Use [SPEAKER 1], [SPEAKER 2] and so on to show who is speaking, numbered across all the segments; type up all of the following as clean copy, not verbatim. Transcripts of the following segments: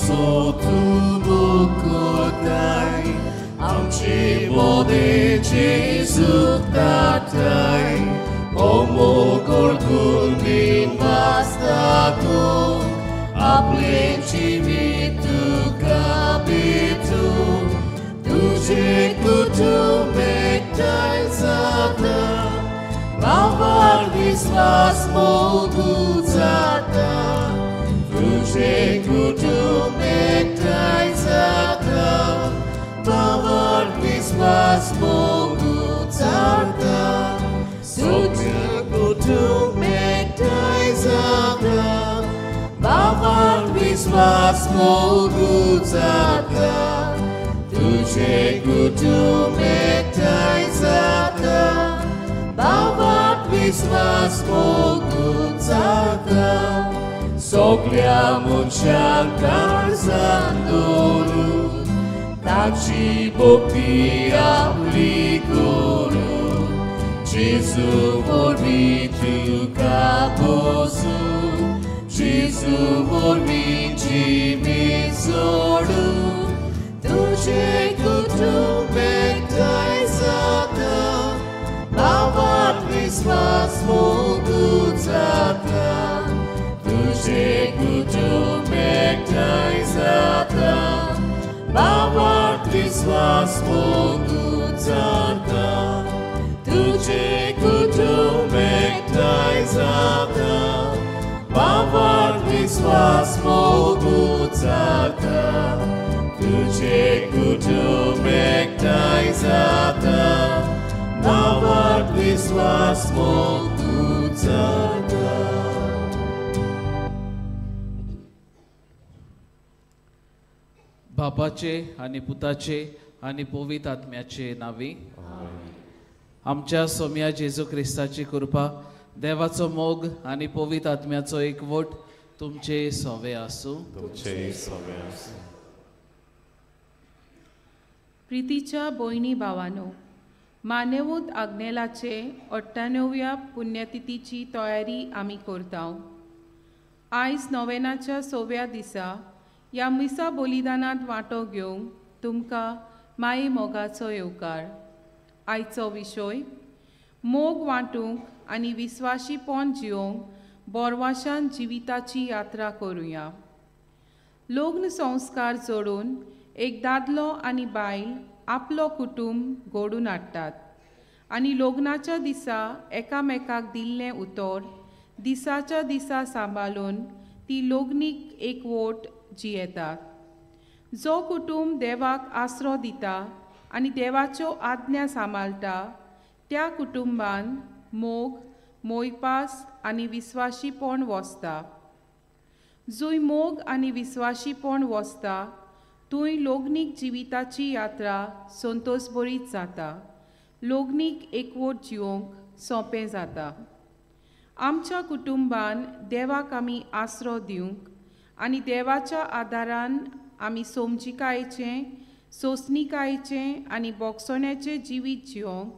[SPEAKER 1] आमचो तूं मोग करताय, आमचे मोदें जेजूक धाडटाय. हो मोग ओळखून विनवासता तूं, आपलें जिवीत तुका भेटूं. तुजें कुटुंब एकठांय जाता, भावार विस्वास मोगू जाता. तुजें कुटुंब एकठांय जाता, भावार विस्वास मोगू जाता. तुजें कुटुंब एकठांय जाता, भावार विस्वास मोगू जाता. तुजें कुटुंब एकठांय जाता, भावार विस्वास मोगू जाता. सगल्या मनशांक काळजांत दवरून ताची भक्ती आपली करून, जेजू वरवीं तुका पोसूं, जेजू वरवीं जिवीत जोडूं. तुजें कुटुंब एकठांय जाता, भावार विस्वास मोगू जाता. तुजें कुटुंब एकठांय जाता, भावार विस्वास मोगू जाता. तुजें कुटुंब एकठांय जाता, भावार विस्वास मोगू जाता. तुजें कुटुंब एकठांय जाता, भावार विस्वास मोगू जाता.
[SPEAKER 2] बापाचे आनी पुताचे आनी पवित्र आत्म्याचे नांवी. आमच्या सोम्या जेजू क्रिस्ताची कृपा, देवाचो मोग आनी पवित्र आत्म्याचो एकवट तुमचे सोवे आसूं.
[SPEAKER 3] तुमचे सोवे आसूं.
[SPEAKER 4] प्रितीच्या भयणी भावानो, मान्यवंत आग्नेलाचे 98व्या पुण्यतिथीची तयारी आमी करता. आयज नोवेनाच्या 6व्या दिसा ह्या मिसा बलिदानांत वांटो घेवंक तुमकां माये मोगाचो येवकार. आयचो विशय मोग वांटूंक आनी विस्वाशीपण जिवंक बोरवाशान जिविताची यात्रा करुया. लग्न संस्कार जोडून एक दादलो आनी बायल आपलो कुटुंब घडोवन हाडटात आनी लग्नाच्या दिसा एकामेकाक दिल्लें उतर दिसाच्या दिसा सांबाळून ती लग्नीक एकवट जियेतात. जो कुटुंब देवाक आसरो दिता आनी देवाच्यो आज्ञा सांबाळटा त्या कुटुंबान मोग, मोयपास आनी विस्वाशीपण वसता. जंय मोग आनी विस्वाशीपण वसता थंय लग्नीक जिविताची यात्रा संतोषभरीत जाता. लग्नीक एकवट जिवंक सोंपें जाता. आमच्या कुटुंबान देवाक आमी आसरो दिवंक आनी देवाच्या आदारान आमी समजिकायेचें, सोंसणिकायेचें आनी बोगसण्याचें जिवीत जिवंक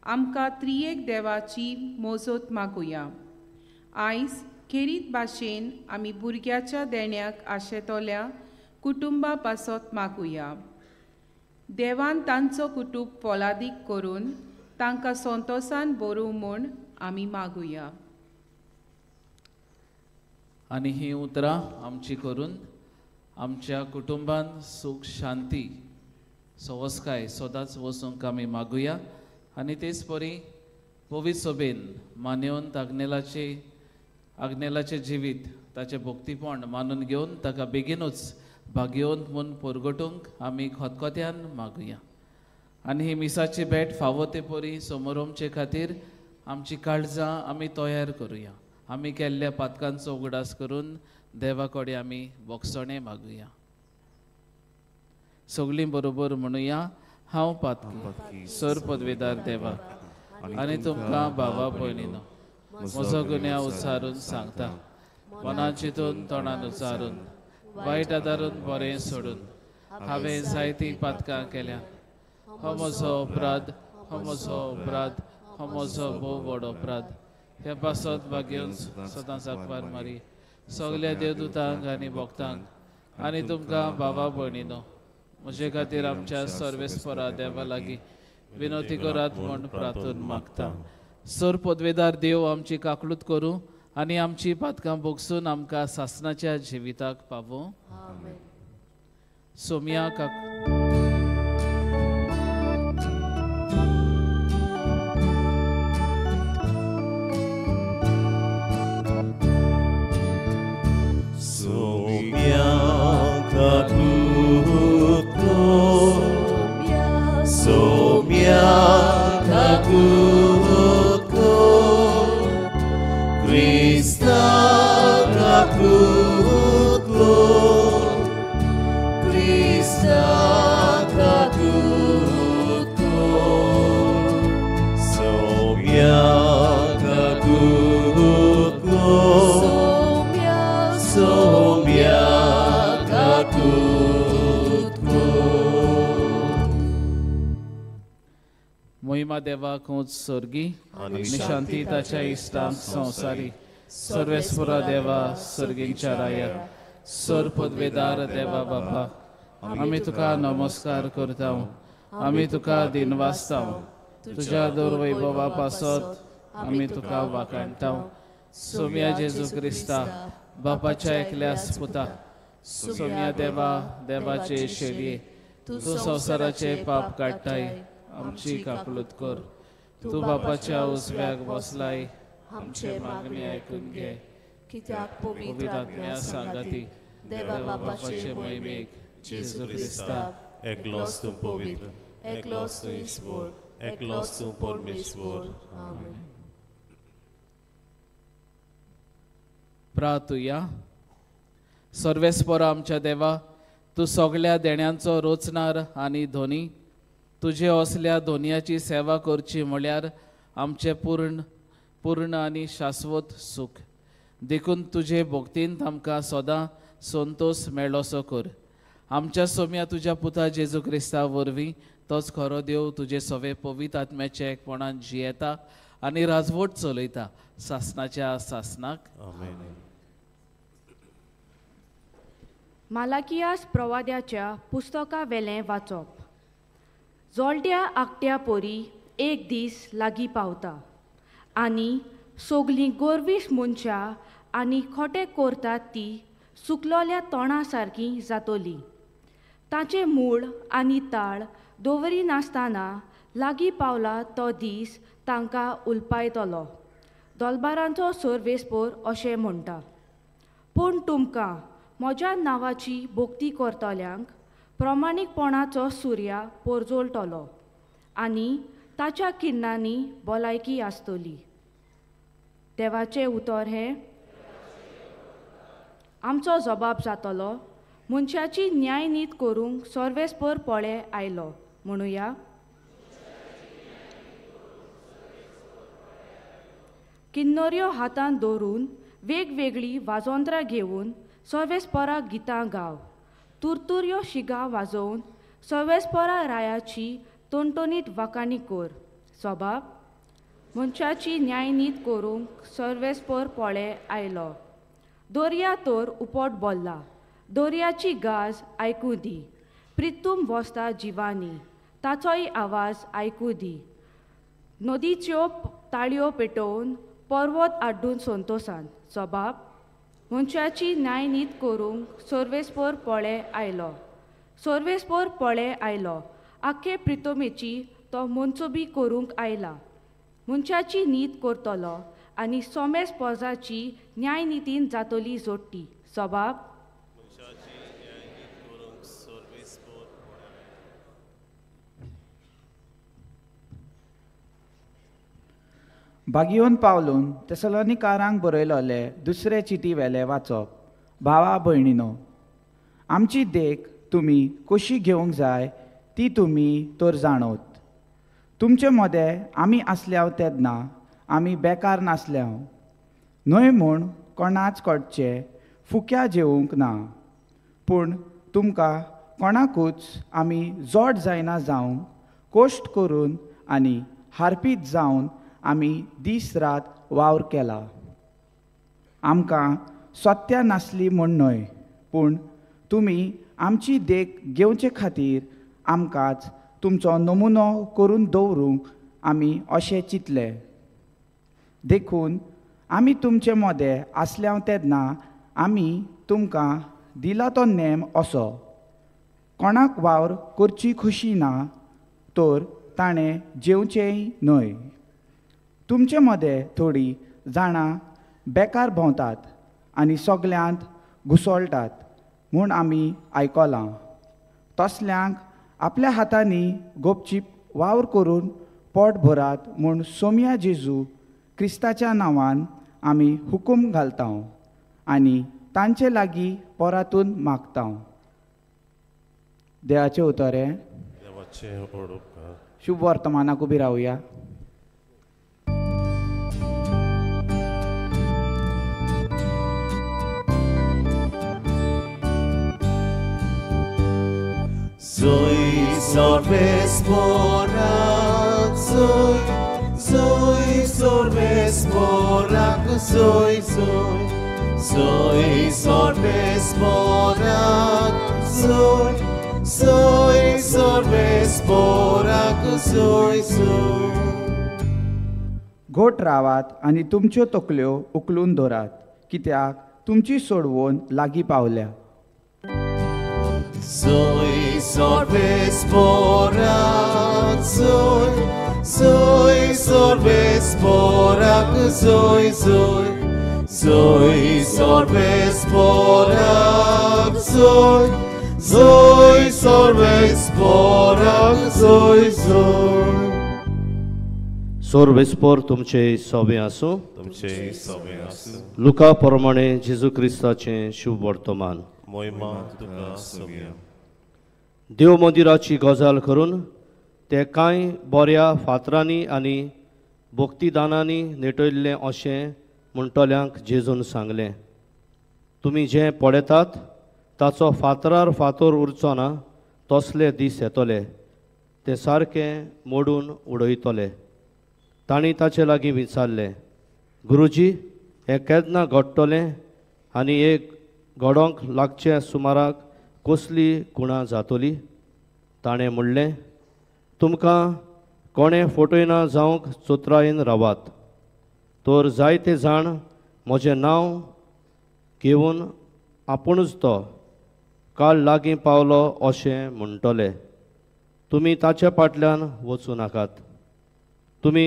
[SPEAKER 4] आमकां त्रियेक देवाची मोजत मागुया. आयज खेरीत भाशेन आमी भुरग्याच्या देण्याक आशेतल्या कुटुंबा पासत मागुया. देवान तांचो कुटुंब फोलादीक करून तांकां संतोसान भरूं म्हूण आमी मागुया.
[SPEAKER 2] आनी ही उतरां आमची करून आमच्या कुटुंबान सूख, शांती, सवसकाय सदांच वचूंक आमी मागुया. आनी तेच परी पवित्र सभेन मान्यवंत आग्नेलाचें जिवीत, ताचें भक्तीपण मानून घेवन ताका बेगीनूच भाग्यवंत म्हूण परगटूंक आमी खतखत्यान मागुया. आनी ही मिसाची भेट फावो ते परी समोरमचे खातीर आमची काळजां आमी तयार करुया. आमी केल्ल्या पातकांचो उगडास करून देवा कडेन आमी बोगसणें मागुया. सगळीं बरोबर म्हणुया, हांव पातकी सर पदवेदार देवा आनी तुमकां भावा भयणीनो म्हजो गुन्यांव उच्चारून सांगता, मनान चिंतून तोंडान उच्चारून वायट आदारून बरें सोडून हांवें जायतीं पातकां केल्या. हो म्हजो अपराध, हो म्हजो अपराध, हो म्हजो भोव व्हड अपराध. हे पासत भाग्योन सदांच आंकवार मारी सगल्या देवदूतांक आनी भक्तांक आनी तुमकां भावा भयणीनो म्हजे खातीर आमच्या सर्वेस्परा देवा लागीं विनवती करात म्हूण प्रार्थना मागता. सर पदवेदार देव आमची काकलूत करूं आनी आमची पातकां भोगसून आमकां सासणाच्या जिविताक पावों. सोम्या काक देवाक स्वर्गी आनी शांती ताच्या इश्टांक संवसारी. सर्वेस्परा देवा स्वर्गींच्या राया, सर पदवेदार देवा बापा, आमी तुका नमस्कार करता, आमी तुका दिनवासता, तुज्या दौरवैभवा पासत आमी तुका वाखाणता. सोम्या जेजू क्रिस्ता बापाच्या एकल्यास पुता, सोम्या देवा देवाचे शेळये, तूं संवसाराचे पाप काडटाय, आमची काकलूत कर. तूं बापाच्या उजव्याक बसलाय, आमचे मागणी आयकून घे.
[SPEAKER 5] कित्याक पवित्र
[SPEAKER 2] आत्म्या सांगाती देवा बापाचे महिमेक जेजू क्रिस्ता
[SPEAKER 3] एकलोच तूं पवित्र, एकलोच तूं ईश्वर, एकलोच तूं परमेश्वर.
[SPEAKER 5] आमेन.
[SPEAKER 2] प्रार्थुया. सर्वेस्परा आमच्या देवा, तूं सगळ्या देण्यांचो रोचणार आनी धनी, तुजे असल्या धोनयाची सेवा करची म्हळ्यार आमचें पूर्ण पूर्ण आनी शाश्वत सूख. देखून तुजे भक्तीन आमकां सदां संतोष मेळोसो कर. आमच्या सोम्या तुज्या पुता जेजू क्रिस्ता वरवीं तोच खरो देव तुजे सवे पवित्र आत्म्याच्या एकपणान जियेता आनी राजवट चलयता सासनाच्या सासनाक.
[SPEAKER 3] आमेन.
[SPEAKER 6] मालाकियास प्रवाद्याच्या पुस्तका वेलें वाचप. जोलट्या आकट्या पोरी एक दीस लागीं पावता आनी सगलीं गोरवीश मनशां आनी खोटे करतात ती सुकलोल्या तोंडा सारकी जातली. ताचें मूळ आनी ताळ दवरिनासतना लागीं पावला तो दीस तांकां उलपायतलो. दोलबारांचो सर्वेस्पोर अशें म्हणटा. पूण तुमकां म्हज्या नांवाची भक्ती करतल्यांक प्रमाणीकपणाचो सुर्या पोरजोळटलो आनी ताच्या किरणांनी भलायकी आसतली. देवाचें उतर हें आमचो जबाब जातलो. मनशाची न्यायनीत करूंक सर्वेस्पर पळे आयलो म्हणुया. किन्नऱ्यो हातांत दवरून वेगवेगळीं वाजोंत्रां घेवन सर्वेस्पराक गितां गाव. तुरतुऱ्यो शिगां वाजोवन सर्वेस्परा रायाची टणटणीत वाखाणी कर. सबाब मनशाची न्यायनीत करूंक सर्वेस्पर पळे आयलो. दर्या तर उपट बोल्ला, दर्याची गाज आयकूं दी. प्रितूम वसता जिवानी, ताचोय आवाज आयकूं दी. नदीच्यो ताळयो पेटोवन पर्वत आड्डून संतोसान. सबाब मनशाची न्यायनीत करूंक सर्वेस्पर पळे आयलो. सर्वेस्पर पळे आयलो, आख्खे प्रितोमेची तो मनसुबी करूंक आयला. मनशाची नीत करतलो आनी सोमेस पोजाची न्यायनितीन जातली जोडटी. सबाब
[SPEAKER 7] बागियोन पावलून तेसलोनिकारांक बरयलोले दुसरे चिटी वेले वाचप. भावा भयणीनो, आमची देख तुमी कशी घेवंक जाय ती तुमी तर जाणवत. तुमचे मदें आमी आसल्याव तेन्ना आमी बेकार नासल्याव न्हय म्हूण कोणाच कडचे फुक्या जेवंक ना, पूण तुमकां कोणाकूच आमी जोड जायना जावंक कश्ट करून आनी हारपीत जावन आमी दीस रात वावर केला. आमकां सत्या नासली म्हूण न्हय, पूण तुमी आमची देख घेवचे खातीर आमकांच तुमचो नमुनो करून दवरूंक आमी अशें चिंतलें. देखून आमी तुमचे मदें आसल्या तेन्ना आमी तुमकां दिला तो नेम असो, कोणाक वावर करची खुशी ना तर ताणें जेवचेंय न्हय. तुमचे मदें थोडीं जाणां बेकार भोंवतात आनी सगल्यांत घुसळटात म्हूण आमी आयकलां. तसल्यांक आपल्या हातांनी गोपचीप वावर करून पोट भरात म्हूण सोम्या जेजू क्रिस्ताच्या नांवान आमी हुकूम घालता आनी तांचे लागीं परातून मागता. देवाचें उतर हें. शुभ वर्तमानाक उबी रावया.
[SPEAKER 1] Zoe sorves morak, zoe, zoe sorves morak, zoe, zoe, zoe sorves morak, zoe, zoe sorves morak, zoe, zoe.
[SPEAKER 7] घोट रावात आनी तुमच्यो तकल्यो उखलून धरात, कित्याक तुमची सोडवण लागीं पावल्या.
[SPEAKER 1] Zoe sorves morak, zoe, zoe sorves morak, zoe, zoe, zoe sorves morak, zoe, zoe sorves morak, zoe, zoe.
[SPEAKER 8] सोर्वेस्पोर तुमचे सोबे आसूं.
[SPEAKER 3] तुमचे सोबे आसूं.
[SPEAKER 8] लुका प्रमाणे जेजू क्रिस्ताचें शुभ वर्तमान.
[SPEAKER 3] मोहिमा तुका सोबया.
[SPEAKER 8] देव मंदिराची गजाल करून ते कांय बऱ्या फातरांनी आनी भक्तिदानांनी नेटयल्लें अशें म्हणटल्यांक जेजून सांगलें, तुमी जें पळयतात ताचो फातरार फातर उरचो ना, तसले दीस येतले, ते सारकें मोडून उडयतले. तांणी ताचे लागीं विचारलें, गुरुजी, हें केन्ना घडटलें आनी एक घडोवंक लागचे सुमाराक कसली कुणां जातली? ताणें म्हणलें, तुमकां कोणें फटयना जावंक चतुरायेन रावात, तर जायते जाण म्हजें नांव घेवन आपुणूच तो काळ लागीं पावलो अशें म्हणटले. तुमी ताच्या फाटल्यान वचूं नाकात. तुमी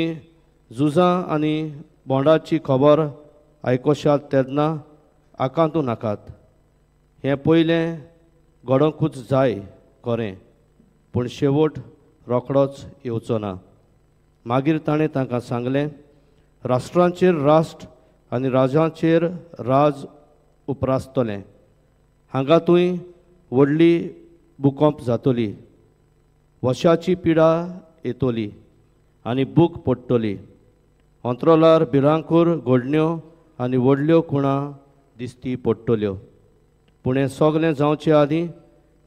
[SPEAKER 8] झुजां आनी बोंडाची खबर आयकोशात तेन्ना आकांतू नाकात. हें पयलें घडोवंकूच जाय खरें, पूण शेवट रोखडोच येवचो ना. मागीर ताणें तांकां सांगलें, राष्ट्रांचेर राष्ट्र आनी राजांचेर राज उपरासतलें. हांगा थंय व्हडली भुकंप जातली, वशाची पिडा येतली आनी भूक पडटली. अंतरोलार भिरांकूर घडण्यो आनी व्हडल्यो खुणां दिसती पडटल्यो. पूण हें सगलें जावचे आदीं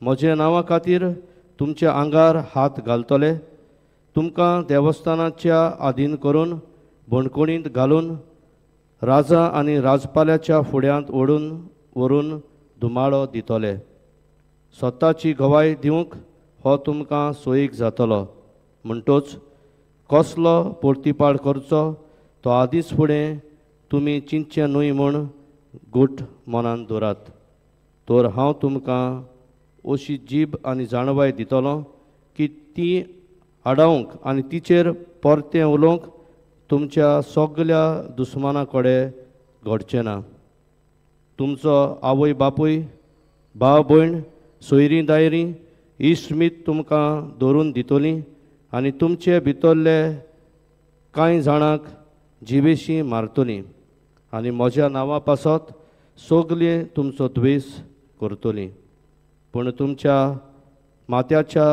[SPEAKER 8] म्हज्या नांवा खातीर तुमच्या आंगार हात घालतले, तुमकां देवस्थानाच्या आदीन करून बणकोणींत घालून राजा आनी राजपाल्याच्या फुड्यांत ओडून व्हरून धुमाळो दितले. स्वताची गवाय दिवंक हो तुमकां सोयीक जातलो. म्हणटोच कसलो पोर्तिपाड करचो तो आदींच फुडें तुमी चिंतचें न्हय म्हूण गूट मनान दवरात. तर हांव तुमकां अशी जीब आनी जाणवाय दितलो की ती आडावंक आनी तिचेर परतें उलोवंक तुमच्या सगल्या दुस्माना कडेन घडचें ना. तुमचो आवय बापूय, भाव भयण, सोयरीं दायरीं इश्ट तुमकां धरून दितलीं आनी तुमचे भितरले कांय जाणांक जिवेशीं मारतलीं आनी म्हज्या नांवा पासत सगलीं तुमचो द्वेस करतलीं. पूण तुमच्या माथ्याच्या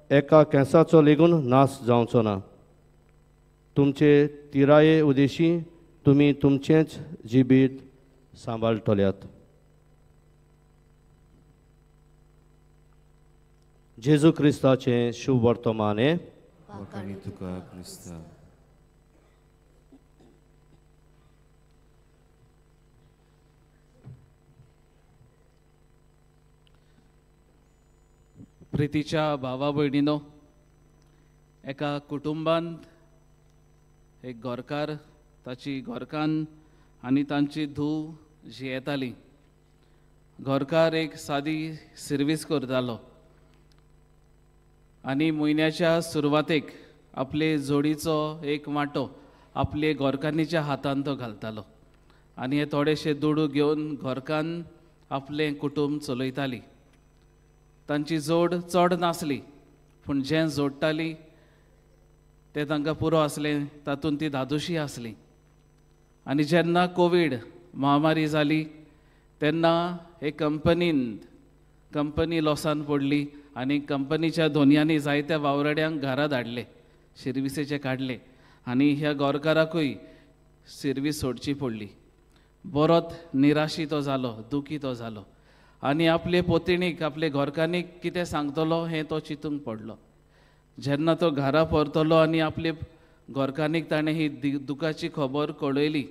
[SPEAKER 8] एका केंसाचो लेगून नाश जावचो ना. तुमचे तिराये उदेशी तुमी तुमचेंच जिबीत सांबाळटल्यात. जेजू क्रिस्ताचें शुभ वर्तमान हें.
[SPEAKER 1] तुका क्रिस्ता.
[SPEAKER 2] प्रितीच्या भावा भयणीनो, एका कुटुंबांत एक घरकार, ताची घरकान्न आनी तांची धूव जियेताली. घरकार एक सादी सिर्वीस करतालो आनी म्हयन्याच्या सुरवातेक आपले जोडीचो एक वांटो आपले घरकान्नीच्या हातान तो घालतालो आनी हे थोडेशे दुडू घेवन घरकान्न आपलें कुटुंब चलयताली. तांची जोड चड नासली, पूण जें जोडटाली तें तांकां पुरो आसलें, तातूंत ती धादोशी आसली. आनी जेन्ना कोवीड महामारी जाली तेन्ना एक कंपनी लॉसान पडली आनी कंपनीच्या धोनयांनी जायत्या वावराड्यांक घरा धाडले, शिर्विसेचे काडले आनी ह्या गोरकाराकूय सिर्वीस सोडची पडली. बरोच निराशी तो जालो, दुखी तो जालो आनी आपले पोतिणीक, आपले घरकान्नीक कितें सांगतलो हें तो चिंतूंक पडलो. जेन्ना तो घरा परतलो आनी आपले घरकान्नीक ताणें ही दुखाची खबर कळयली,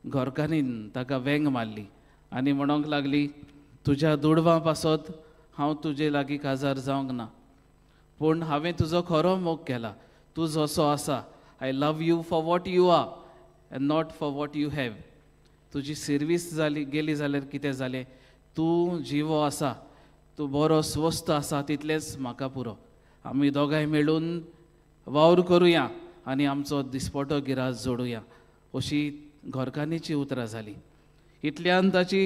[SPEAKER 2] घरकान्नीन ताका वेंग मारली आनी म्हणूंक लागली, तुज्या दुडवां पासत हांव तुजे लागीं काजार जावंक ना, पूण हांवें तुजो खरो मोग केला, तूं जसो आसा, I love you for what you are and not for what you have. तुजी सिर्वीस जाली गेली जाल्यार कितें जालें, तूं जिवो आसा, तूं बरो स्वस्थ आसा, तितलेंच म्हाका पुरो. आमी दोगांय मेळून वावर करुया आनी आमचो दिसपटो गिरास जोडुया, अशी घरकान्नीची उतरां जाली. इतल्यान ताची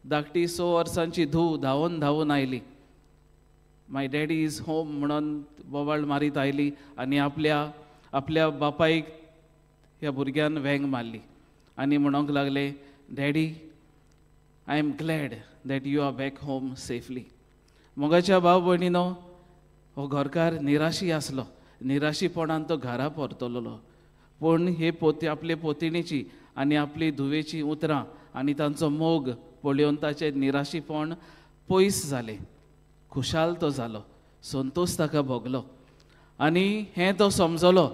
[SPEAKER 2] धाकटी 6 वर्सांची धूव धांवून धांवून आयली. My daddy is home म्हणून बोवाळ मारीत आयली आनी आपल्या आपल्या बापायक ह्या भुरग्यान वेंग मारली आनी म्हणूंक लागले, Daddy, I am glad that you are back home safely. मोगाच्या भाव भयणीनो, हो घरकार निराशी आसलो, निराशीपणान तो घरा परतलो, पूण हे पोती आपले पोतिणीची आनी आपली धुवेची उतरां आनी तांचो मोग पळोवन ताचें निराशीपण पयस जालें, खुशाल तो जालो, संतोश ताका भोगलो आनी हें तो समजलो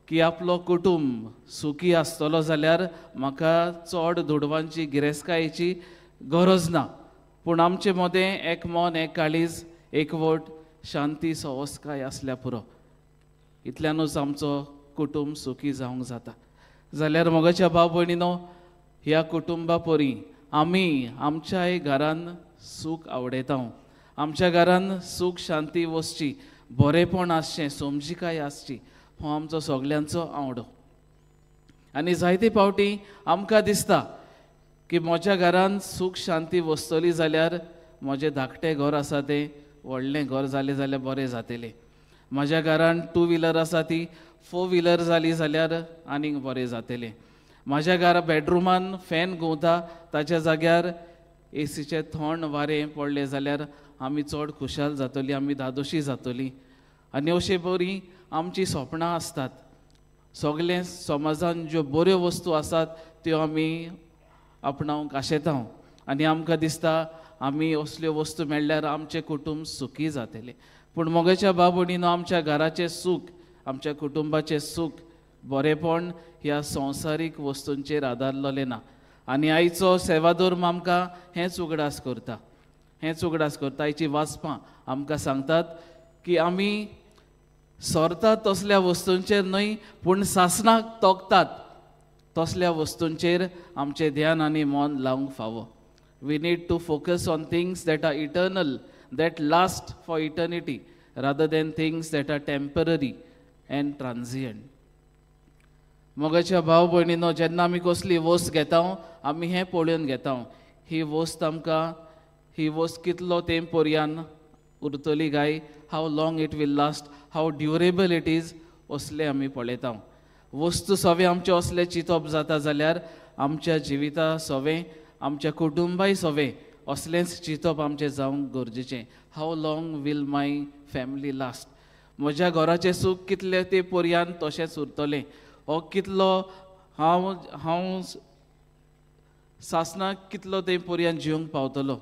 [SPEAKER 2] की आपलो कुटुंब सुखी आसतलो जाल्यार म्हाका चड दुडवांची गिरेस्तकायेची गरज ना, पूण आमचे मदें एक मन, एक काळीज, एकवट, शांती, सवस्काय आसल्या पुरो, इतल्यानूच आमचो कुटुंब सुखी जावंक जाता. जाल्यार मोगाच्या भाव भयणीनो, ह्या कुटुंबा परी आमी आमच्याय घरान सूख आवडयता, आमच्या घरान सूख शांती वसची, बरेंपण आसचें, समजिकाय आसची, हो आमचो सगल्यांचो आवडो. आनी जायते फावटी आमकां दिसता की म्हज्या घरान सूख शांती वसतली जाल्यार म्हजें धाकटें घर आसा तें व्हडलें घर जालें जाल्यार बरें जातलें, म्हज्या घरान 2 व्हिलर आसा ती 4 व्हिलर जाली जाल्यार आनीक बरें जातलें, म्हज्या घरा बेडरुमान फॅन घुंवता ताच्या जाग्यार एसीचें थंड वारें पडलें जाल्यार आमी चड खुशाल जातली, आमी धादोशी जातली. आनी अशे बरी आमचीं सपनां आसतात. सगळें समाजान ज्यो बऱ्यो वस्तू आसात त्यो आमी आपणावंक आशेता आनी आमकां दिसता आमी असल्यो वस्तू मेळ्ळ्यार आमचें कुटुंब सुखी जातलें. पूण मोगाच्या भाव भयणीनो, आमच्या घराचें सूख, आमच्या कुटुंबाचें सूख, बरेंपण ह्या संवसारीक वस्तूंचेर आदारलेलें ना. आनी आयचो सेवाधर्म आमकां हेंच उगडास करता, हेंच उगडास करता. आयची वाचपां आमकां सांगतात की आमी सरतात तसल्या वस्तूंचेर न्हय, पूण सासणाक तोखतात तसल्या वस्तूंचेर आमचें ध्यान आनी मन लावंक फावो. We need to focus on things that are eternal, that last for eternity, rather than things that are temporary and transient. मोगाच्या भाव भयणीनो, जेन्ना आमी कसली वस्त घेता आमी हें पळोवन घेता, ही वस्त आमकां, ही वस्त कितलो तेंप पर्यान उरतली काय, how long it will last, how durable it is, असलें आमी पळयता. वस्तू सवें आमचें असलें चिंतप जाता जाल्यार आमच्या जिविता सवें, आमच्या कुटुंबाय सवें असलेंच चिंतप आमचें जावंक गरजेचें. How long will my family last, म्हज्या घराचें सूख कितलें ते पर्यान तशेंच उरतलें, हो कितलो हांव हांव सासणाक कितलो ते पर्यान जिवंक पावतलो,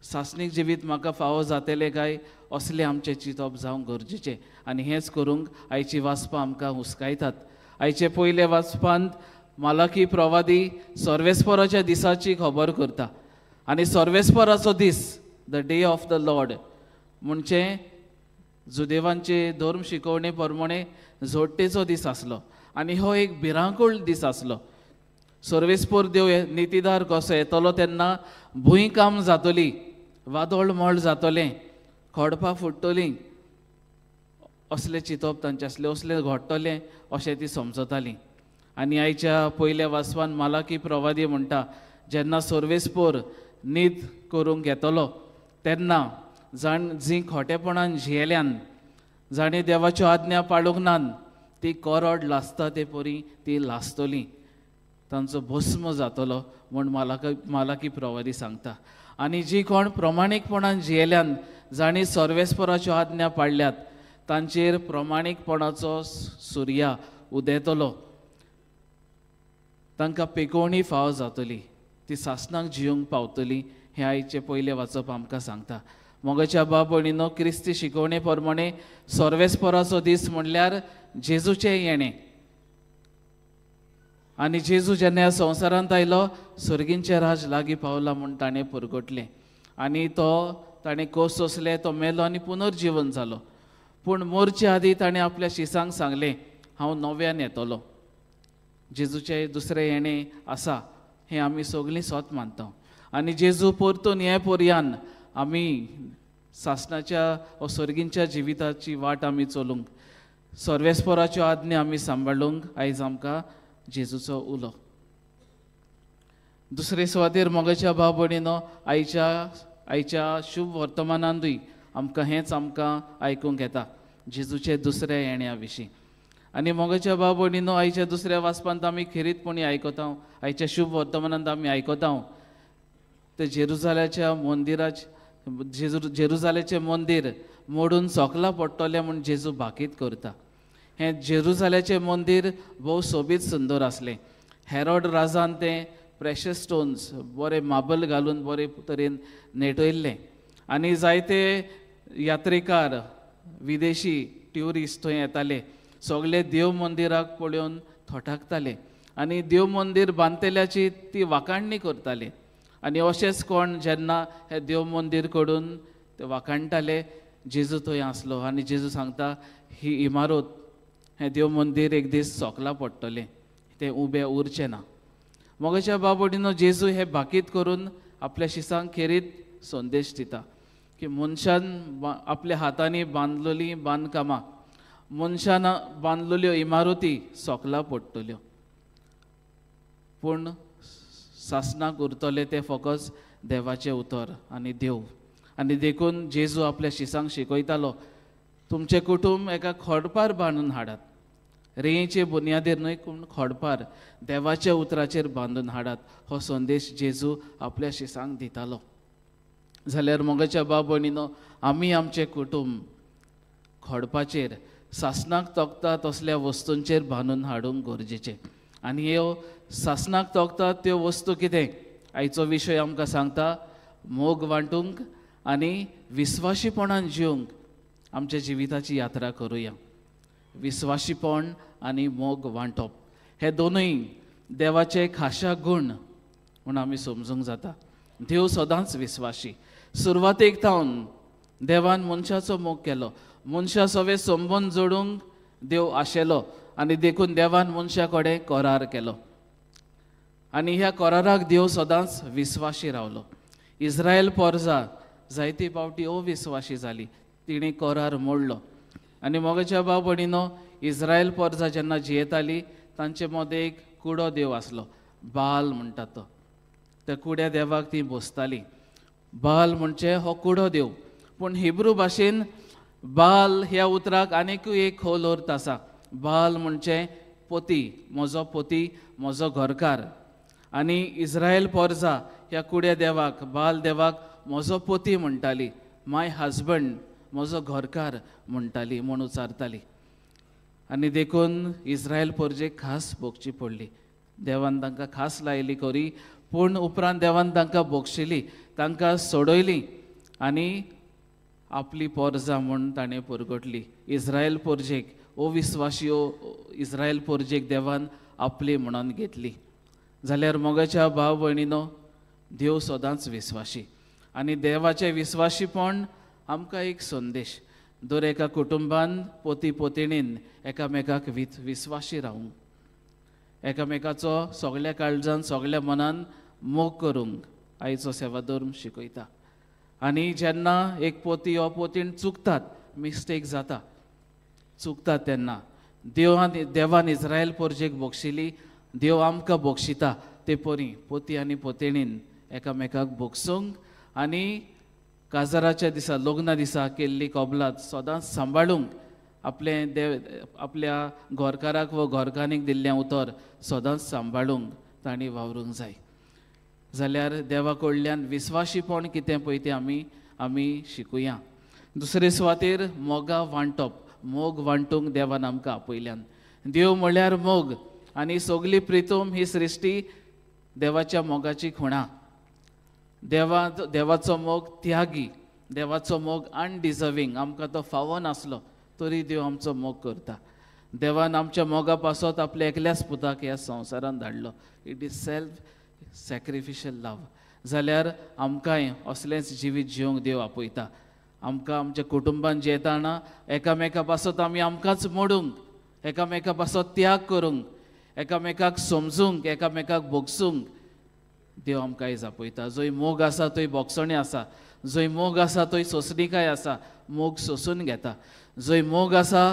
[SPEAKER 2] सासणीक जिवीत म्हाका फावो जातलें काय, असलें आमचें चिंतप जावंक गरजेचें. आनी हेंच करूंक आयची वाचपां आमकां हुस्कायतात. आयचे पयले वाचपांत मालाकी प्रवादी सर्वेस्पराच्या दिसाची खबर करता आनी सर्वेस्पराचो दीस, the day of the Lord, म्हणजे जुदेवांचे धर्म शिकोवणे प्रमाणे जोडटेचो दीस आसलो आनी हो एक भिरांकूळ दीस आसलो. सर्वेस्पोर देव नितीदार कसो येतलो तेन्ना भूंय काम जातली, वादळ मळ जातलें, खडपां फुट्टलीं असलें चिंतप तांचें आसलें, असलें घडटलें अशें ती समजतालीं. आनी आयच्या पयल्या वाचपान मालाकी प्रवादी म्हणटा जेन्ना सर्वेस्पोर नीत करूंक येतलो तेन्ना जाण जीं खोटेपणान जियेल्यान, जाणीं देवाच्यो आज्ञा पाळूंक नान, ती कोरड लासता ते परी ती लासतली, तांचो भस्म जातलो म्हूण मालाकी प्रवादी सांगता. आनी जी कोण प्रमाणीकपणान जियेल्यान, जाणीं सर्वेस्पराच्यो आज्ञा पाळल्यात, तांचेर प्रमाणीकपणाचो सुर्या उदेतलो, तांकां पेकोवणी फावो जातली, ती सासणाक जिवंक पावतली. हें आयचें पयलें वाचप आमकां सांगता. मोगाच्या बाब भयणीनो, क्रिस्ती शिकोवणे प्रमाणे सर्वेस्पराचो दीस म्हणल्यार जेजूचें येणें. आनी जेजू जेन्ना ह्या संवसारांत आयलो सर्गींचें राज लागीं पावलां म्हूण ताणें परगटलें आनी तो ताणें कोस सोंसले, तो मेलो आनी पुनर्जिवन जालो. पूण मोरचे आदीं ताणें आपल्या शिसांक सांगलें हांव नव्यान येतलो. जेजूचें दुसरें येणें आसा हें आमी सगळीं सोत मानता. आनी जेजू परतून हे पोरयान आमी सासणाच्या वा सर्गींच्या जिविताची वाट आमी चलूंक, सर्वेस्पराच्यो आज्ञा आमी सांबाळूंक आयज आमकां जेजूचो उलो. दुसरे सुवातेर मोगाच्या भाव भयणीनो, आयच्या शुभ वर्तमानांतूय आमकां हेंच आमकां आयकूंक येता जेजूचे दुसऱ्या येण्या विशीं. आनी मोगाच्या भाव भयणीनो, आयच्या दुसऱ्या वाचपांत आमी खेरीतपणी आयकता, आयच्या शुभ वर्तमानांत आमी आयकता ते जेरुजाल्याच्या मंदिराचे जेरुजाल्याचें मंदीर मोडून सोकलां पडटलें म्हूण जेजू भाकीत करता. हें जेरुजाल्याचें मंदीर भोव सोबीत सुंदर आसलें. हेरोड राजान तें प्रेशस स्टोन्स बरें मार्बल घालून बरे तरेन नेटयल्लें आनी जायते यात्रेकार विदेशी ट्युरिस्ट थंय येताले, सगळे देव मंदिराक पळोवन थटाकताले आनी देव मंदीर बांदतल्याची ती वाखाणणी करताले. आनी अशेंच कोण जेन्ना हें देव मंदीर कडून ते वाखाणटाले, जेजू थंय आसलो आनी जेजू सांगता ही इमारत, हें देव मंदीर एक दीस सोकलां पडटलें, तें उबें उरचें ना. मोगाच्या बाबडीनो, जेजू हे भाकीत करून आपल्या शिसांक खेरीत संदेश दिता की मनशान आपल्या हातांनी बांदलेलीं बांदकामां, मनशान बांदलेल्यो इमारती सोकलां पडटल्यो, पूण सासणाक उरतलें तें फकत देवाचें उतर आनी देव. आनी देखून जेजू आपल्या शिसांक शिकयतालो तुमचें कुटूंब एका खडपार बांदून हाडात, रेंचे बुन्यादीर न्हय पूण खडपार देवाच्या उतराचेर बांदून हाडात. हो संदेश जेजू आपल्या शिसांक दितालो. जाल्यार मोगाच्या बाब भयणीनो, आमी आमचें कुटूंब खडपाचेर सासणाक तोखता तसल्या वस्तूंचेर बांदून हाडूंक गरजेचें. आनी ह्यो सासणाक तोखतात त्यो वस्तू कितें, आयचो विशय आमकां सांगता मोग वांटूंक आनी विस्वाशीपणान जिवंक आमच्या जिविताची यात्रा करुया. विस्वाशीपण आनी मोग वांटप हे दोनूय देवाचे खाशा गूण म्हूण आमी समजूंक जाता. देव सदांच विस्वाशी. सुरवातेक थावन देवान मनशाचो मोग केलो, मनशा सवे संबंद जोडूंक देव आशेलो आनी देखून देवान मनशा कडेन करार केलो आनी ह्या कराराक देव सदांच विस्वाशी रावलो. इस्रायल पोरजा जायते पावटी अविस्वाशी जाली, तिणें करार मोडलो. आनी मोगाच्या भाव भयणीनो, इस्रायल पोरजा जेन्ना जियेताली तांचे मदें एक कुडो देव आसलो, बाल म्हणटा तो. त्या कुड्या देवाक ती बसताली. बाल म्हणजे हो कुडो देव, पूण हिब्रू भाशेन बाल ह्या उतराक आनीकूय एक खोल अर्थ आसा. बाल म्हणजे पोती, म्हजो पोती, म्हजो घरकार. आनी इस्रायल पोरजा ह्या कुड्या देवाक, बाल देवाक म्हजो पोती म्हणटाली, माय हजबंड, म्हजो घरकार म्हणटाली म्हूण उचारताली. आनी देखून इस्रायल पोरजेक खास भोगची पडली. देवान तांकां खास लायली खरी, पूण उपरांत देवान तांकां भोगशिली, तांकां सोडयली आनी आपली पोरजा म्हूण ताणें परगटली. इस्रायल पोरजेक, अविस्वाशी इस्रायल पोरजेक देवान आपली म्हणून घेतली. जाल्यार मोगाच्या भाव भयणीनो, देव सदांच विस्वाशी आनी देवाचें विस्वाशीपण आमकां एक संदेश, दर एका कुटुंबान पोती पोतिणीन एकामेकाक विस्वाशी रावूंक, एकामेकाचो सगळ्या काळजान सगळ्या मनान मोग करूंक आयचो सेवाधर्म शिकयता. आनी जेन्ना एक पोती वा पोतीण चुकतात, मिस्टेक जाता, चुकतात तेन्ना देवान इस्रायल पोरजेक बक्षिली, देव आमकां बक्षिता ते परी पोती आनी पोतिणीन एकामेकाक बक्षूंक आनी काजाराच्या दिसा, लग्ना दिसा केल्ली कबलात सदांच सांबाळूंक, आपलें देव आपल्या घरकाराक वा घरकान्नीक दिल्लें उतर सदांच सांबाळूंक तांणी वावरूंक जाय. जाल्यार देवा कडल्यान विस्वाशीपण कितें पळय तें आमी शिकुया. दुसरे सुवातेर मोगा वांटप, मोग वांटूंक देवान आमकां आपयल्यान. देव म्हळ्यार मोग आनी सगली प्रितम ही सृश्टी देवाच्या मोगाची खुणा. देवाचो मोग त्यागी, देवाचो मोग अनडिजर्वींग, आमकां तो फावो नासलो तरी देव आमचो मोग करता. देवान आमच्या मोगा पासत आपल्या एकल्याच पुताक ह्या संवसारान धाडलो. It is self sacrificial love. जाल्यार आमकांय असलेंच जिवीत जिवंक देव आपयता. आमकां आमच्या कुटुंबान जियेतना एकामेका पासत आमी आमकांच मोडूंक, एकामेका पासत त्याग करूंक, एकामेकाक समजूंक, एकामेकाक भोगसूंक देव आमकां आयज आपयता. जंय मोग आसा थंय भोगसणें आसा, जंय मोग आसा थंय सोंसणीकाय आसा, मोग सोंसून घेता. जंय मोग आसा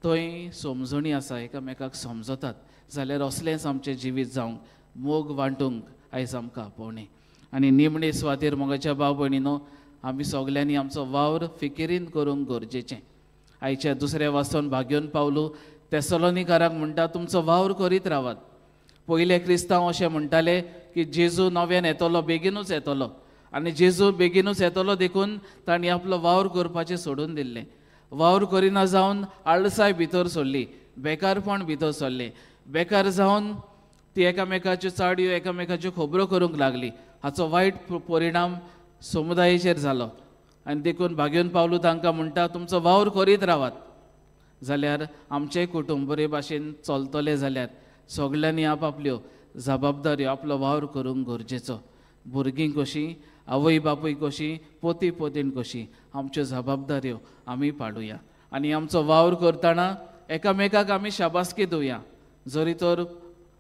[SPEAKER 2] थंय समजणी आसा, एकामेकाक समजतात. जाल्यार असलेंच आमचें जिवीत जावंक, मोग वांटूंक आयज आमकां आपोवणें. आनी निमणे सुवातेर मोगाच्या भाव भयणीनो, आमी सगल्यांनी आमचो वावर फिकिरीन करूंक गरजेचें. आयच्या दुसऱ्या वाचून भाग्योन पावलो तेसलोनीकारांक म्हणटा, तुमचो वावर करीत रावात. पयले क्रिस्तांव अशें म्हणटाले की जेजू नव्यान येतलो, बेगीनूच येतलो, आनी जेजू बेगीनूच येतलो देखून तांणी आपलो वावर करपाचें सोडून दिल्लें. वावर करिना जावन आळसाय भितर सरली, बेकारपण भितर सरलें. बेकार जावन ती एकामेकाच्यो चाडयो, एकामेकाच्यो खबरो करूंक लागली. हाचो वायट परिणाम समुदायेचेर जालो. आनी देखून भाग्योन पावलू तांकां म्हणटा, तुमचो वावर करीत रावात. जाल्यार आमचें कुटुंब बरे भाशेन चलतलें जाल्यार सगल्यांनी आपआपल्यो जबाबदाऱ्यो, आपलो वावर करूंक गरजेचो. भुरगीं कशीं, आवय बापूय कशीं, पोती पोतीण कशीं, आमच्यो जबाबदाऱ्यो आमी पाडुया. आनी आमचो वावर करतना एकामेकाक आमी शाबासकी दिवया. जरी तर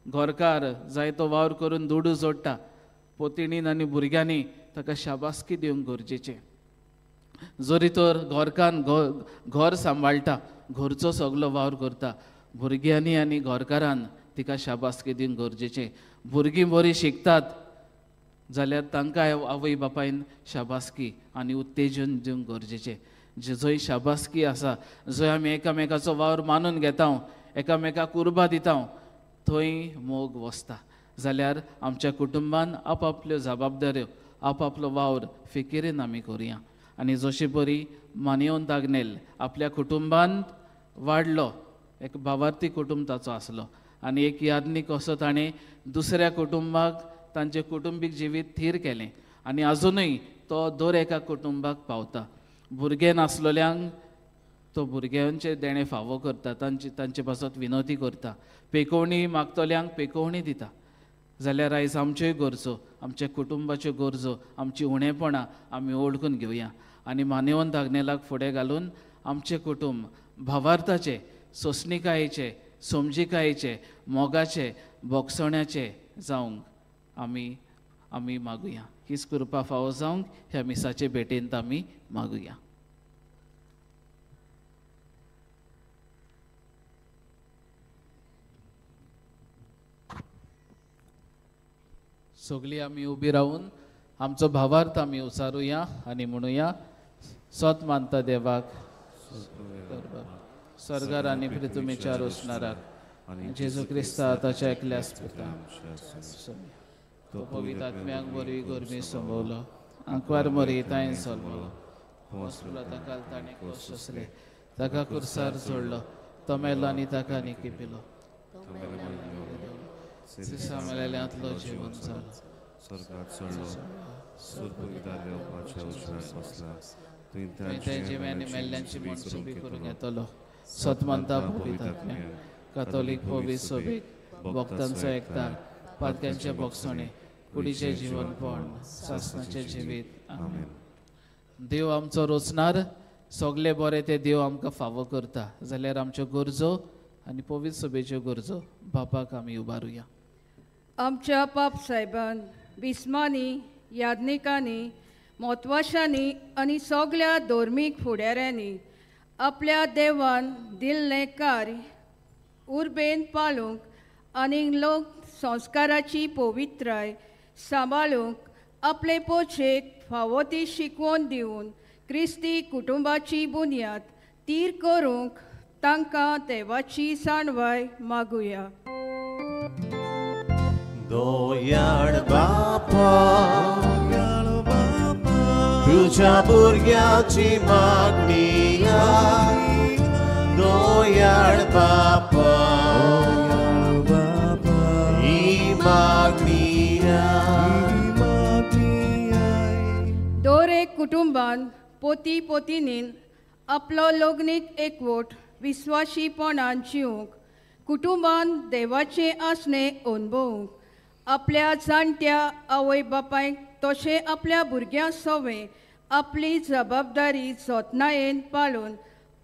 [SPEAKER 2] घरकार जाय तो वावर करून दुडू जोडटा, पोतिणीन आनी भुरग्यांनी ताका शाबासकी दिवंक गरजेचें. जरी तर घरकान्न घर सांबाळटा, घरचो सगलो वावर करता, भुरग्यांनी आनी घरकारान तिका शाबासकी दिवंक गरजेचें. भुरगीं बरीं शिकतात जाल्यार तांकां आवय बापायन शाबासकी आनी उत्तेजन दिवंक गरजेचें. जंय शाबासकी आसा, जंय आमी एकामेकाचो वावर मानून घेता, एकामेकाक उर्बा दिता, थंय मोग वसता. जाल्यार आमच्या कुटुंबान आपआपल्यो जबाबदाऱ्यो, आपआपलो वावर फिकिरीन आमी करुया. आनी जशे बरी मानयोन दागनेल आपल्या कुटुंबान वाडलो, एक भावार्थी कुटुंब ताचो आसलो आनी एक यादनीक असो ताणें दुसऱ्या कुटुंबाक तांचें कुटुंबीक जिवीत थीर केलें आनी आजुनूय तो दर एका कुटुंबाक पावता. भुरगें नासलेल्यांक तो भुरग्यांचें देणें फावो करता, तांचे पासत विनवती करता, पेकोवणी मागतल्यांक पेकोवणी दिता. जाल्यार आयज आमच्योय गरजो, आमच्या कुटुंबाच्यो गरजो, आमची उणेपणां आमी वळखून घेवया आनी मानेवंत आग्नेलाक फुडें घालून आमचें कुटुंब भावार्थाचें, सोंसणीकायेचें, समजिकायेचें, मोगाचें, भोगसण्याचें जावंक आमी मागुया. हीच कृपा फावो जावंक ह्या मिसाचे भेटेंत आमी मागुया. सगळीं आमी उबी रावून आमचो भावार्थ आमी उचारुया आनी म्हणुया, सत मानता देवाक, स्वर्गार आनी पृथ्वीच्या रोसणाराक, जेजू क्रिस्ता ताच्या एकल्याच पुता, तो पवित्र आत्म्याक बरी गरमी संभवलो, आंकवार मरी तांय जल्मलो, ताका ताणें खोस सोंसले, ताका कुर्सार जोडलो, तो मेलो आनी ताका निकिपिलो, मेल्ल्यांतलो जिवन जालो,
[SPEAKER 1] स्वर्गात चडलो,
[SPEAKER 2] थंय जिव्यांनी मेल्ल्यांची मनसुबी करूंक येतलो. सत मानता पवित्र आत्म्याक, कातोलीक पवित्र सोबीक, भक्तांचो एकतार, पातक्यांचे भोगसणे, कुडीचें जिवनपण, सासणाचें जिवीत. आमेन. देव आमचो रोचणार, सगळे बरें ते देव आमकां फावो करता. जाल्यार आमच्यो गरजो आनी पवित्र सभेच्यो गरजो बापाक आमी उबारुया.
[SPEAKER 9] आमच्या पाप साहेबान, बिस्मांनी, याज्ञिकांनी, मोतवाशांनी आनी सगळ्या धर्मीक फुडाऱ्यांनी आपल्या देवान दिल्लें कार्य उर्बेन पाळूंक आनी लोक संस्काराची पवित्राय सांबाळूंक आपले पोचेक फावो ती शिकवण दिवन क्रिस्ती कुटुंबाची बुन्याद तीर करूंक तांकां देवाची जाणवाय मागुया.
[SPEAKER 1] दोयाळ बापा, तुझ्या भुरग्याची मागणी आय. दोयाळ बापा, ही मागणी आय.
[SPEAKER 9] दर एक कुटुंबान पोती पोतीनीन आपलो लग्नीक एकवट विस्वाशीपणान जिवंक, कुटुंबान देवाचें आसणें अणभवूंक, आपल्या जाणट्या आवय बापायक तशें आपल्या भुरग्यां सवें आपली जबाबदारी जतनायेन पाळून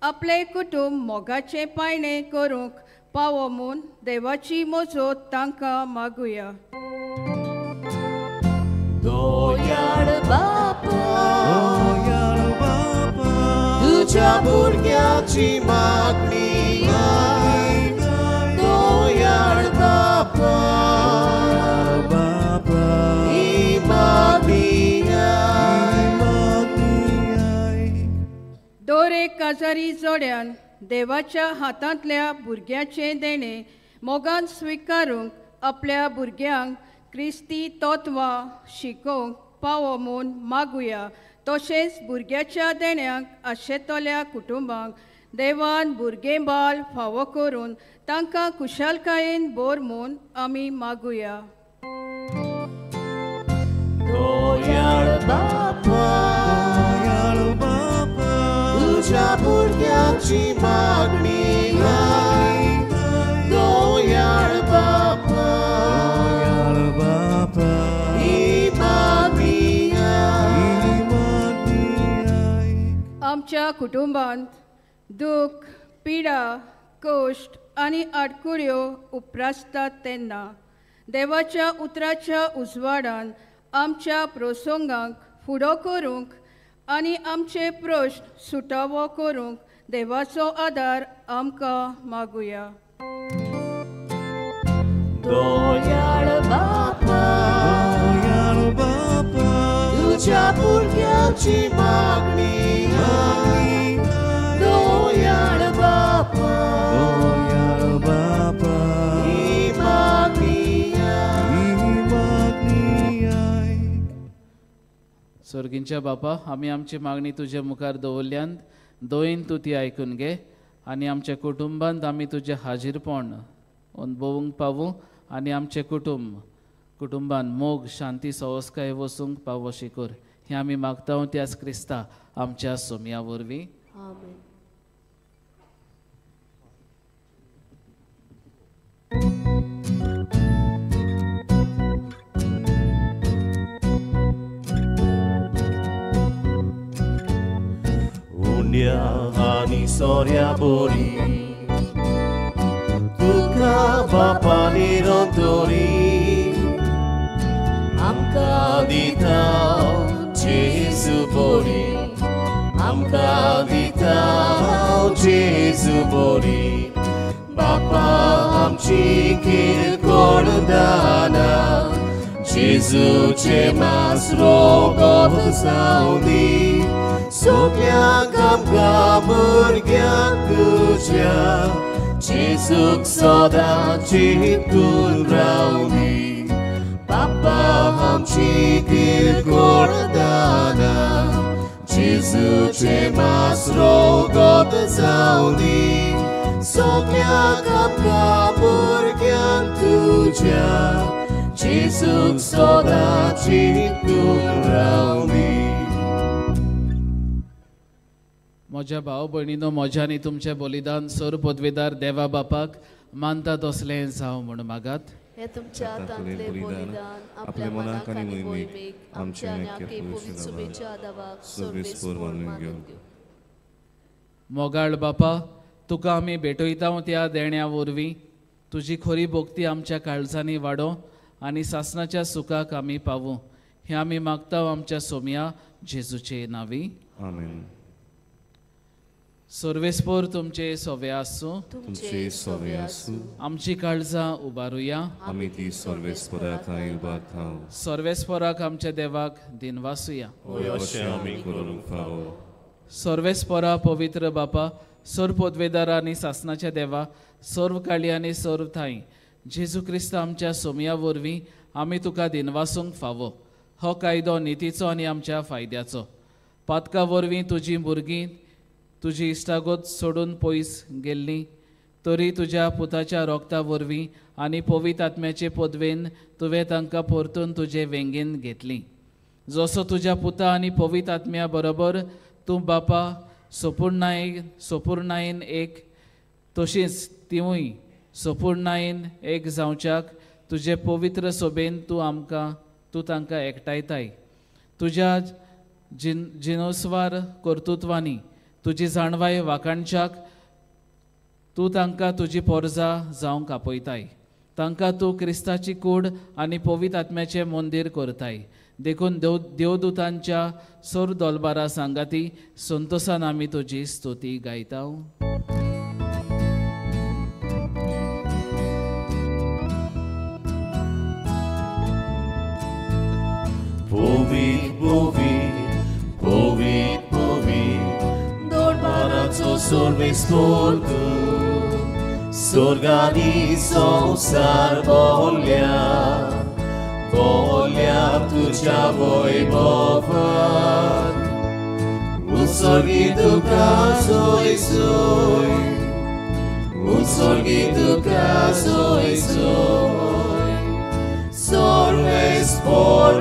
[SPEAKER 9] आपलें कुटुंब मोगाचें पायणें करूंक पावो म्हूण देवाची मजत तांकां मागुया.
[SPEAKER 1] दोयाळ बापा, तुझ्या भुरग्याची मागणी आय. दोयाळ बापा, ही मागणी आय.
[SPEAKER 9] दर एक काजारी जोड्यान देवाच्या हातांतल्या भुरग्याचें देणें मोगान स्विकारूंक आपल्या भुरग्यांक क्रिस्ती तत्वां शिकोवंक पावो म्हूण मागुया. तशेंच भुरग्याच्या देण्यांक आशेतल्या कुटुंबांक देवान भुरगें बाल फावो करून तांकां खुशालकायेन भर म्हूण आमी मागुया.
[SPEAKER 1] दोयाळ बापा, तुझ्या भुरग्याची मागणी आय. दोयाळ बापा, ही मागणी आय.
[SPEAKER 9] आमच्या कुटुंबांत दुःख, पिडा, कश्ट आनी आडकुड्यो उप्रासतात तेन्ना देवाच्या उतराच्या उजवाडान आमच्या प्रसंगांक फुडो करूंक आनी आमचे प्रश्न सुटावो करूंक देवाचो आदार आमकां मागुया.
[SPEAKER 1] दोयाळ बापा, तुझ्या भुरग्याची मागणी आय. दोयाळ बापा, ही मागणी आय.
[SPEAKER 2] स्वर्गींच्या बापा, आमी आमची मागणी तुज्या मुखार दवरल्यान दोयन तूं ती आयकून घे आनी आमच्या कुटुंबांत आमी तुजें हाजीरपण अणभवूंक पावूं आनी आमचें कुटुंबान मोग, शांती, सवस्काय वसूंक पावो शिकोर. हें आमी मागता त्याच क्रिस्ता आमच्या सोमया वरवीं.
[SPEAKER 5] आमेन.
[SPEAKER 1] उंड्या आनी सोऱ्या बोरी तुका बापा निरंतरी आमकां दिता जेजू बोरी, आमकां दिता जेजू बोरी. बापा आमची किरकोळ दाना जेजूचें मास रोगत जावं दी. सगळ्यांक आमकां भुरग्यांक तुज्या जेजूक सदां चिंतून रावं दी. बापा आमची किरकोळ दाना जेजूचें मास रोगत जावं दी. सगळ्यांक आमकां भुरग्यांक तुज्या जेजूक सदां चिंतून रावं दी.
[SPEAKER 2] म्हज्या भाव भयणीनो, म्हज्या आनी तुमचें बलिदान सर पदवेदार देवा बापाक मानता तसलें जावं म्हूण मागात.
[SPEAKER 5] हे तुमच्या हातांतले बलिदान आपल्या मनाक आनी मोहिमेक आमच्या आनी पवित्र सभेच्या आदावाक सर्वेस्पर मानून घेवं.
[SPEAKER 2] मोगाळ बापा, तुका आमी भेटयता त्या देण्या वरवीं तुजी खरी भक्ती आमच्या काळजांनी वाडो आनी सासणाच्या सुखाक आमी पावूं, हें आमी मागता आमच्या सोम्या जेजूचे नांवी.
[SPEAKER 10] आमेन.
[SPEAKER 2] सर्वेस्पर तुमचे सोवे आसूं.
[SPEAKER 10] तुमचे सोवे आसूं.
[SPEAKER 2] आमची काळजां उबारुया.
[SPEAKER 10] आमी ती सर्वेस्परा थंय उबारता.
[SPEAKER 2] सर्वेस्पराक आमच्या देवाक दिनवासुया.
[SPEAKER 10] अशें आमी करूंक फावो.
[SPEAKER 2] सर्वेस्परा पवित्र बापा, सर्व पदवेदारा आनी सासणाच्या देवा, सर्व काळी आनी सर्व थांय जेजू क्रिस्त आमच्या सोमया वरवीं आमी तुका दिनवासूंक फावो. हो कायदो नितीचो आनी आमच्या फायद्याचो. पातका वरवीं तुजी भुरगीं तुजी इश्टागत सोडून पयस गेल्लीं तरी तुज्या पुताच्या रोगता वरवीं आनी पवित्र आत्म्याचे पदवेन तुवें तांकां परतून तुजे वेंगेन घेतलीं. जसो तुज्या पुता आनी पवित्र आत्म्या बरोबर तूं बापा सोपूर्णायेन एक, तशींच तिवूय सोपूर्णायेन एक जावच्याक तुजे पवित्र सोबेन तूं आमकां तूं तांकां एकठांयताय. तुज्या जिनोस्वार कर्तृत्वांनी तुजी जाणवाय वाखाणच्याक तूं तांकां तुजी पोरजा जावंक आपयताय. तांकां तूं क्रिस्ताची कूड आनी पवित्र आत्म्याचें मंदीर करताय. देखून देवदूतांच्या सोर दोलबारा सांगाती संतोसान आमी तुजी स्तुती गायता.
[SPEAKER 1] पवित्र पवित्र पवित्र पवित्र दोडबाराचो सर्वेस्पर तूं, स्वर्गानी संवसार बोल्या बोल्या तुज्या वैभवान. उत्सर्गी तुका सोय सोय, उत्सर्गी तुका सोय सोय, सर्वेस्पराची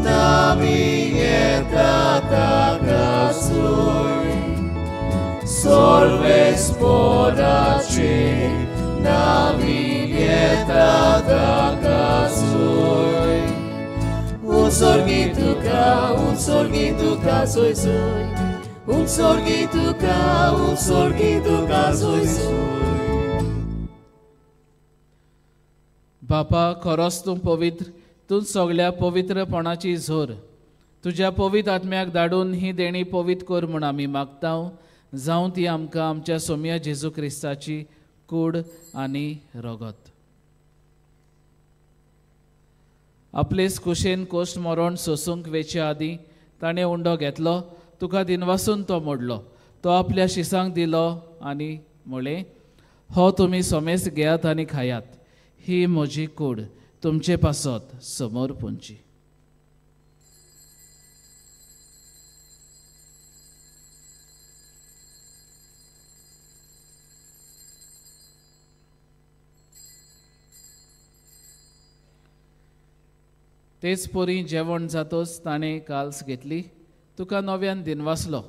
[SPEAKER 1] नावी येता ताका सोय, सर्वेस्पराची नावी येता ताका सोय. उत्सर्गी तुका सोय सोय, उत्सर्गी तुका सोय सोय.
[SPEAKER 2] बापा, खरोच तूं पवित्र, तूं सगळ्या पवित्रपणाची झोर. तुज्या पवित्र आत्म्याक धाडून ही देणी पवित्र कर म्हूण आमी मागता. जावं ती आमकां आमच्या सोम्या जेजू क्रिस्ताची कूड आनी रगत. आपलेच कुशेन कोश्ट मरण सोसूंक वेचे आदीं ताणें उंडो घेतलो, तुका दिनवासून तो मोडलो, तो आपल्या शिसांक दिलो आनी म्हळें, हो तुमी सोमेस घेयात आनी खायात, ही म्हजी कूड तुमचे पासत समोर पुंची. तेच परी जेवण जातोच ताणें काल्स घेतली, तुका नव्यान दिनवासलो,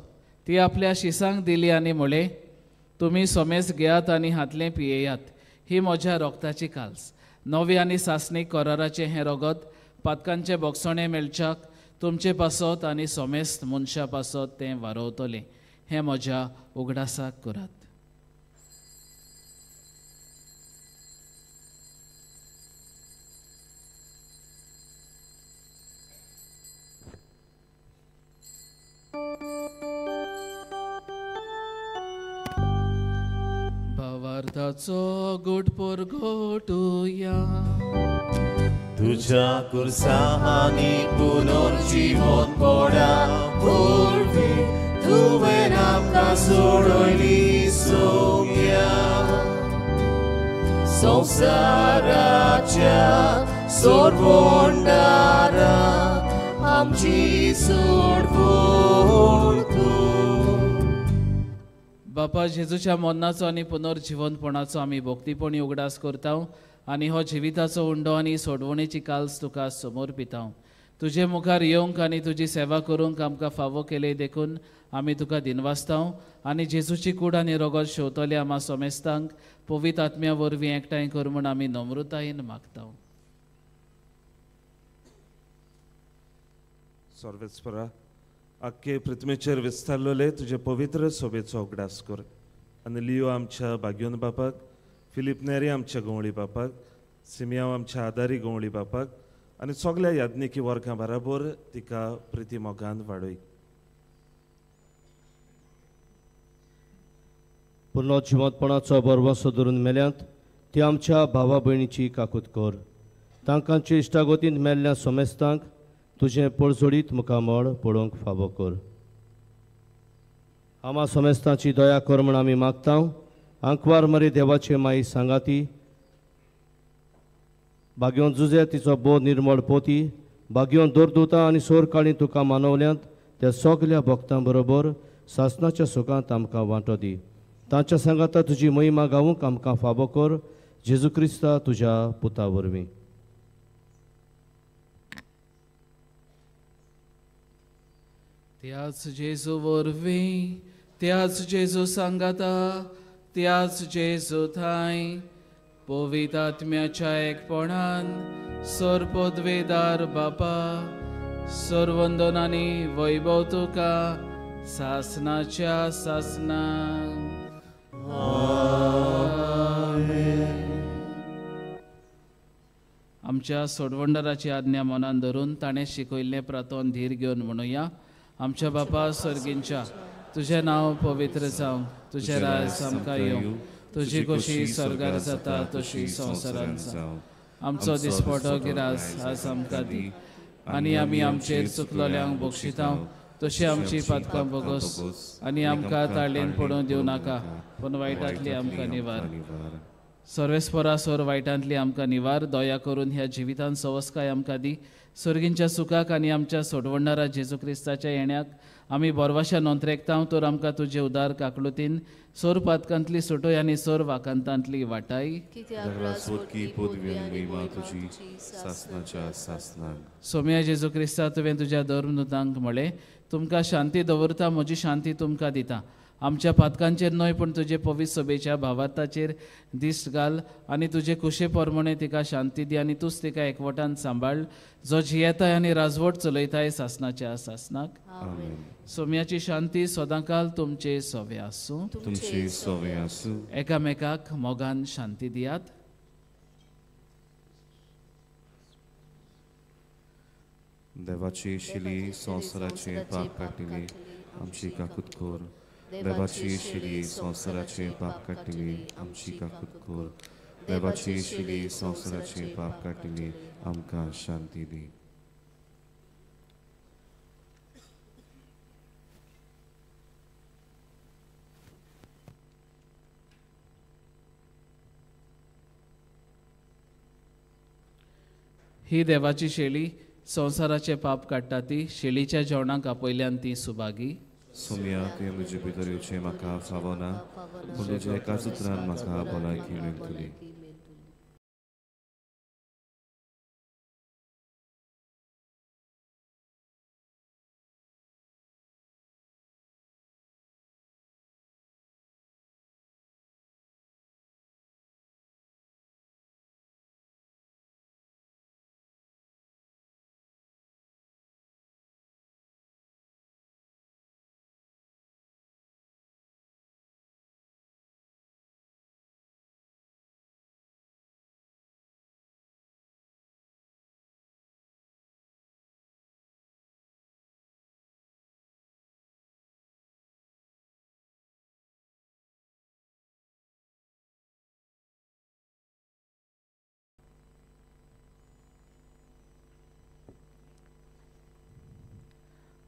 [SPEAKER 2] ती आपल्या शिसांक दिली आनी म्हळें, तुमी सोमेस घेयात आनी हातलें पियेयात, ही म्हज्या रोगताची काल्स, नवी आनी सासणी कराराचें हें रगत पातकांचें बोगसणें मेळच्याक तुमचे पासत आनी सोमेस्त मनशा पासत तें वारोवतलें, हें म्हज्या उगडासाक करात. भावार्थाचो गोड परगटुया,
[SPEAKER 1] तुझ्या कुर्सांनी पुनर्जीवनपणा वरवीं तुवें आमकां सोडयली सोम्या. संवसाराच्या सोडवणदारा आमची सोडवण तूं.
[SPEAKER 2] बापा, जेजूच्या मरणाचो आनी पुनर्जिवनपणाचो आमी भक्तीपणी उगडास करता आनी हो जिविताचो उंडो आनी सोडवणेची काल्स तुका समर्पिता. तुजे मुखार येवंक आनी तुजी सेवा करूंक आमकां फावो केली देखून आमी तुका दिनवासताव आनी जेजूची कूड आनी रगत शेवतले आमा सोमेस्तांक पवित्र आत्म्या वरवीं एकठांय कर म्हूण आमी नम्रतायेन मागताव.
[SPEAKER 11] सर्वेस्परा आख्खे पृथ्वीचेर विस्तारलेले तुजे पवित्र सोबेचो उगडास कर आनी लियो आमच्या भाग्योन बापाक, फिलीप नेरी आमच्या गवळी बापाक, सिमियाव आमच्या आदारी गवळी बापाक आनी सगल्या याज्ञिकी वर्गां बराबर तिका प्रिती मोगान वाडय.
[SPEAKER 8] पूर्ण जिवंतपणाचो बरवसो धरून मेल्यांत ती आमच्या भावा भयणीची काकूत कर. तांकांचे इश्टागतींत मेल्ल्या सोमेस्तांक तुजें पळजोडीत मुखामळ पळोवंक फावो कर. आमा सोमेस्तांची दया कर म्हूण आमी मागता. आंकवार मरे देवाचे माई सांगाती भाग्योन जुजे तिचो बो निर्मळ पोती भाग्योन दोरदुता आनी सोरकाळी तुका मानवल्यांत त्या सगल्या भक्तां बरोबर सासनाच्या सुखांत आमकां वांटो दी. तांच्या सांगाता तुजी महिमा गावूंक आमकां फावो कर. जेजू क्रिस्ता तुज्या पुता वरवीं.
[SPEAKER 2] त्याच जेजू वरवीं, त्याच जेजू सांगाता, त्याच जेजू थांय पवित्र आत्म्याच्या एकपणान सर्वपदवेदार बापा सर्वंदनानी वैभव तुका सासनाच्या सासना. आमच्या सोडवंडराची आज्ञा मनान धरून ताणें शिकयल्लें प्रातोन धीर घेवन म्हणुया. आमच्या बापा सर्गींच्या, तुजें नांव पवित्र जावं, तुजें राज आमकां येवं, तुजी खोशी स्वर्गार जाता तशी संवसारांत जावं. आमचो दिसपटो गिरास आज आमकां दी आनी आमी आमचेर चुकलोल्यांक बक्षितांव तशी आमची पातकां बोगस आनी आमकां ताळेन पडूंक दिवं नाका, पूण वायटांतली आमकां निवार. सर्वेस्परा सोर वायटांतली आमकां निवार. दया करून ह्या जिवितांत सवस्काय आमकां दी. सर्गींच्या सुखाक आनी आमच्या सोडवणारा जेजू क्रिस्ताच्या येण्याक आमी बोरवाशा नोंत्रेकतांव तर आमकां तुजे उदार काकलुतीन सोर पातकांतली सुटोय आनी सोर वाकांतांतली वाटाय. सोम्या जेजू क्रिस्ता, तुवें तुज्या धर्मदूतांक म्हळें, तुमकां शांती दवरता, म्हजी शांती तुमकां दिता. आमच्या पातकांचेर न्हय पूण तुजे पवित्र सभेच्या भावार्थाचेर दिश्ट घाल आनी तुजे कुशे प्रमाणे तिका शांती दी आनी तूंच तिका एकवटान सांबाळ, जो जियेताय आनी राजवट चलयताय सासनाच्या सासनाक. सोम्याची शांती सदांकाल तुमचे सोवे आसूं.
[SPEAKER 10] तुमचे सोवे आसूं.
[SPEAKER 2] एकामेकाक मोगान शांती दियात.
[SPEAKER 10] देवाची शिली संवसाराचे पाप काडटली आमची काकूत कर. देवाची शिली संवसाराचे पाप काडटली आमची काकूत कर. देवाची शिली संवसाराचे पाप काडटली आमकां शांती दी.
[SPEAKER 2] ही देवाची शेळी संवसाराचे पाप काडटा ती शेळीच्या जेवणाक आपयल्यान ती सुभागी.
[SPEAKER 10] सोम्या, तुवें म्हजे भितर येवचें म्हाका फावना, पूण तुज्या एकाच उतरान म्हाका भलायकी मेळटली.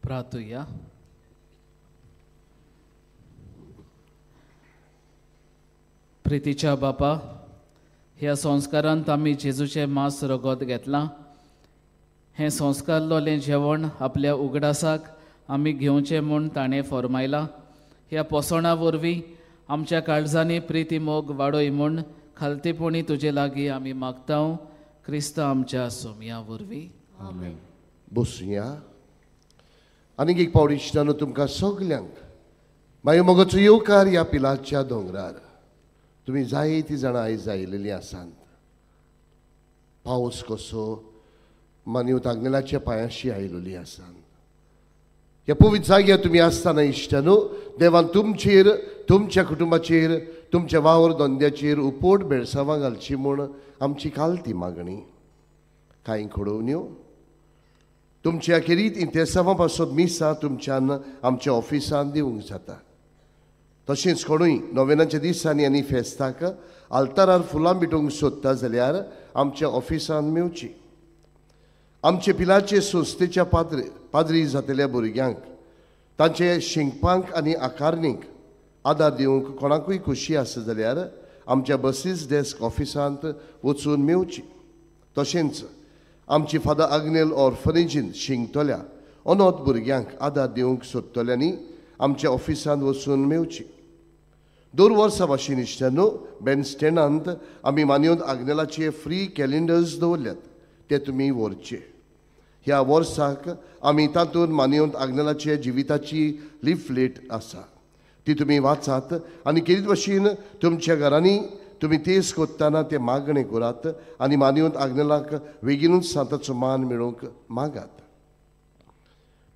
[SPEAKER 2] प्रार्थुया. प्रितीच्या बापा, ह्या संस्कारांत आमी जेजूचें मांस रगत घेतलां. हें संस्कारलोलें जेवण आपल्या उगडासाक आमी घेवचें म्हूण ताणें फॉर्मायलां. ह्या पोसणां वरवीं आमच्या काळजांनी प्रिती मोग वाडय म्हूण खालतीपणी तुजे लागीं आमी मागता. क्रिस्ता आमच्या सोमया वरवीं.
[SPEAKER 10] आमेन.
[SPEAKER 12] बसुया. आनीक एक पावट इश्टानो तुमकां सगल्यांक मागीर मोगाचो येवकार ह्या पिलाच्या दोंगरार. तुमी जायतीं जाणां आयज आयिल्लीं आसात. पावस कसो मानवत आग्नेलाच्या पांयाशी आयिल्ली आसात. ह्या पवित्र जाग्यार तुमी आसतना इश्टानो देवान तुमचेर, तुमच्या कुटुंबाचेर, तुमच्या वावर धंद्याचेर उपोट बेळसावां घालची म्हूण आमची काल ती मागणी. कांय घडोवन्यो तुमच्या खेरीत इंतेसांवां पासत मिसां तुमच्यान आमच्या ऑफिसान दिवंक जाता. तशेंच कोणूय नोवेनाच्या दिसांनी आनी फेस्ताक आल्तारार फुलां भेटोवंक सोदता जाल्यार आमच्या ऑफिसान मेवची. आमचे पिलाचे संस्थेच्या पाद्री जातल्या भुरग्यांक तांचे शिंकपांक आनी आकारणीक आदार दिवंक कोणाकूय खोशी आसा जाल्यार आमच्या बसीस डेस्क ऑफिसांत वचून मेवची. तशेंच आमची फादर आग्नेल ऑर्फनेजीन शिंकतल्या अनोथ भुरग्यांक आदार दिवंक सोदतल्यांनी आमच्या ऑफिसांत वचून मेवची. दर वर्सा भाशेन इश्टानो बँड स्टँडांत आमी मानयोन आग्नेलाचे फ्री कॅलेंडर्स दवरल्यात, ते तुमी व्हरचे. ह्या वर्साक आमी तातूंत मानयोन आग्नेलाचे जिविताची लिफलेट आसा, ती तुमी वाचात आनी केरीत भाशेन तुमच्या घरांनी तुमी तेज कोत्ताना ते मागणें करात आनी मानयोन आग्नेलाक बेगीनूच सांताचो मान मेळोवंक मागात.